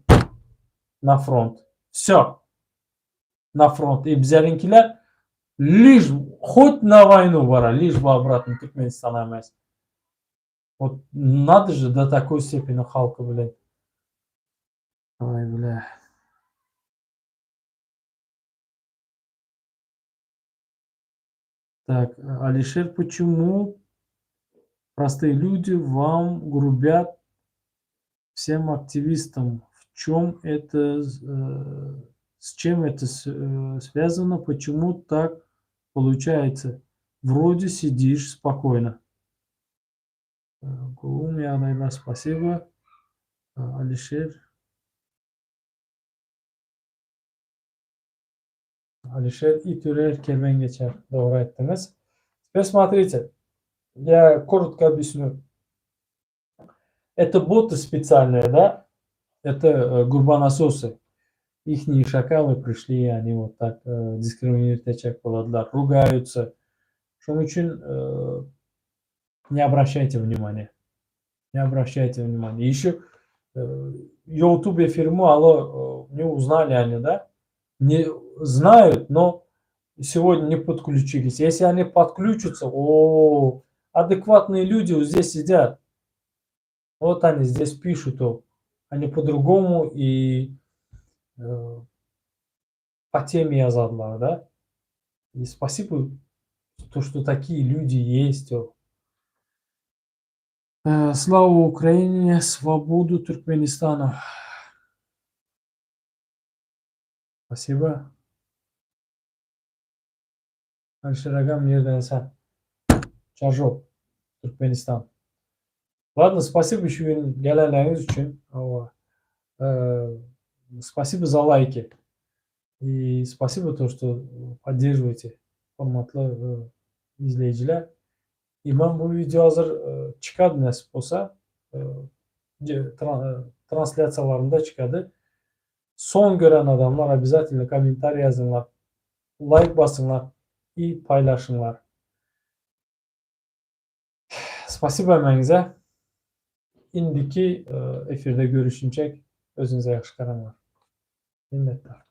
na front. Wsё. Na front. E bizleriňkiler liž hot na woýnu bara, liž by obratno Türkmenistana emes. Wot nado же do takoý stepeni halky bilen. Aý bile. Так, Алишер, почему простые люди вам грубят всем активистам? В чем это, с чем это связано? Почему так получается? Вроде сидишь спокойно. Gowy ýagdaýlar, спасибо. Alişer. Alişer it ürer, kerwen geçer. Dogry aýtdyňyz. Теперь смотрите, я коротко объясню. Это боты специальные, да? Это гурбанасосы. Ихние шакалы пришли, и они вот так дискриминируют etjek boladylar, ругаются. Şonuň üçin не обращайте внимания. Не обращайте внимания. Еще YouTube efirimi алло, не узнали они, да? Не знают, но сегодня не подключились. Если они подключатся, о, адекватные люди вот здесь сидят. Вот они здесь пишут, о, они по-другому и по теме ýazadylar, да? И спасибо, то, что такие люди есть. О. Слава Украине, свободу Туркменистану. Спасибо. Alişer agam nireden sen? Çarjok, Türkmenistan. Ладно, спасибо şu gün gelenleriňiz üçin. Hawa. Спасибо за лайки. И спасибо то, что поддерживаете, hormatly izleýjiler. И men bu wideo hazir çykady nesip bolsa. Translýasiýalarynda çykady. Soň gören adamlar обязательно kommentariý ýazyňlar, laýk basyňlar и paýlaşyňlar. Spasibo hemmäňize. Indiki efirde görüşinçek özüňize ýagşy garaňlar. Minnetdar.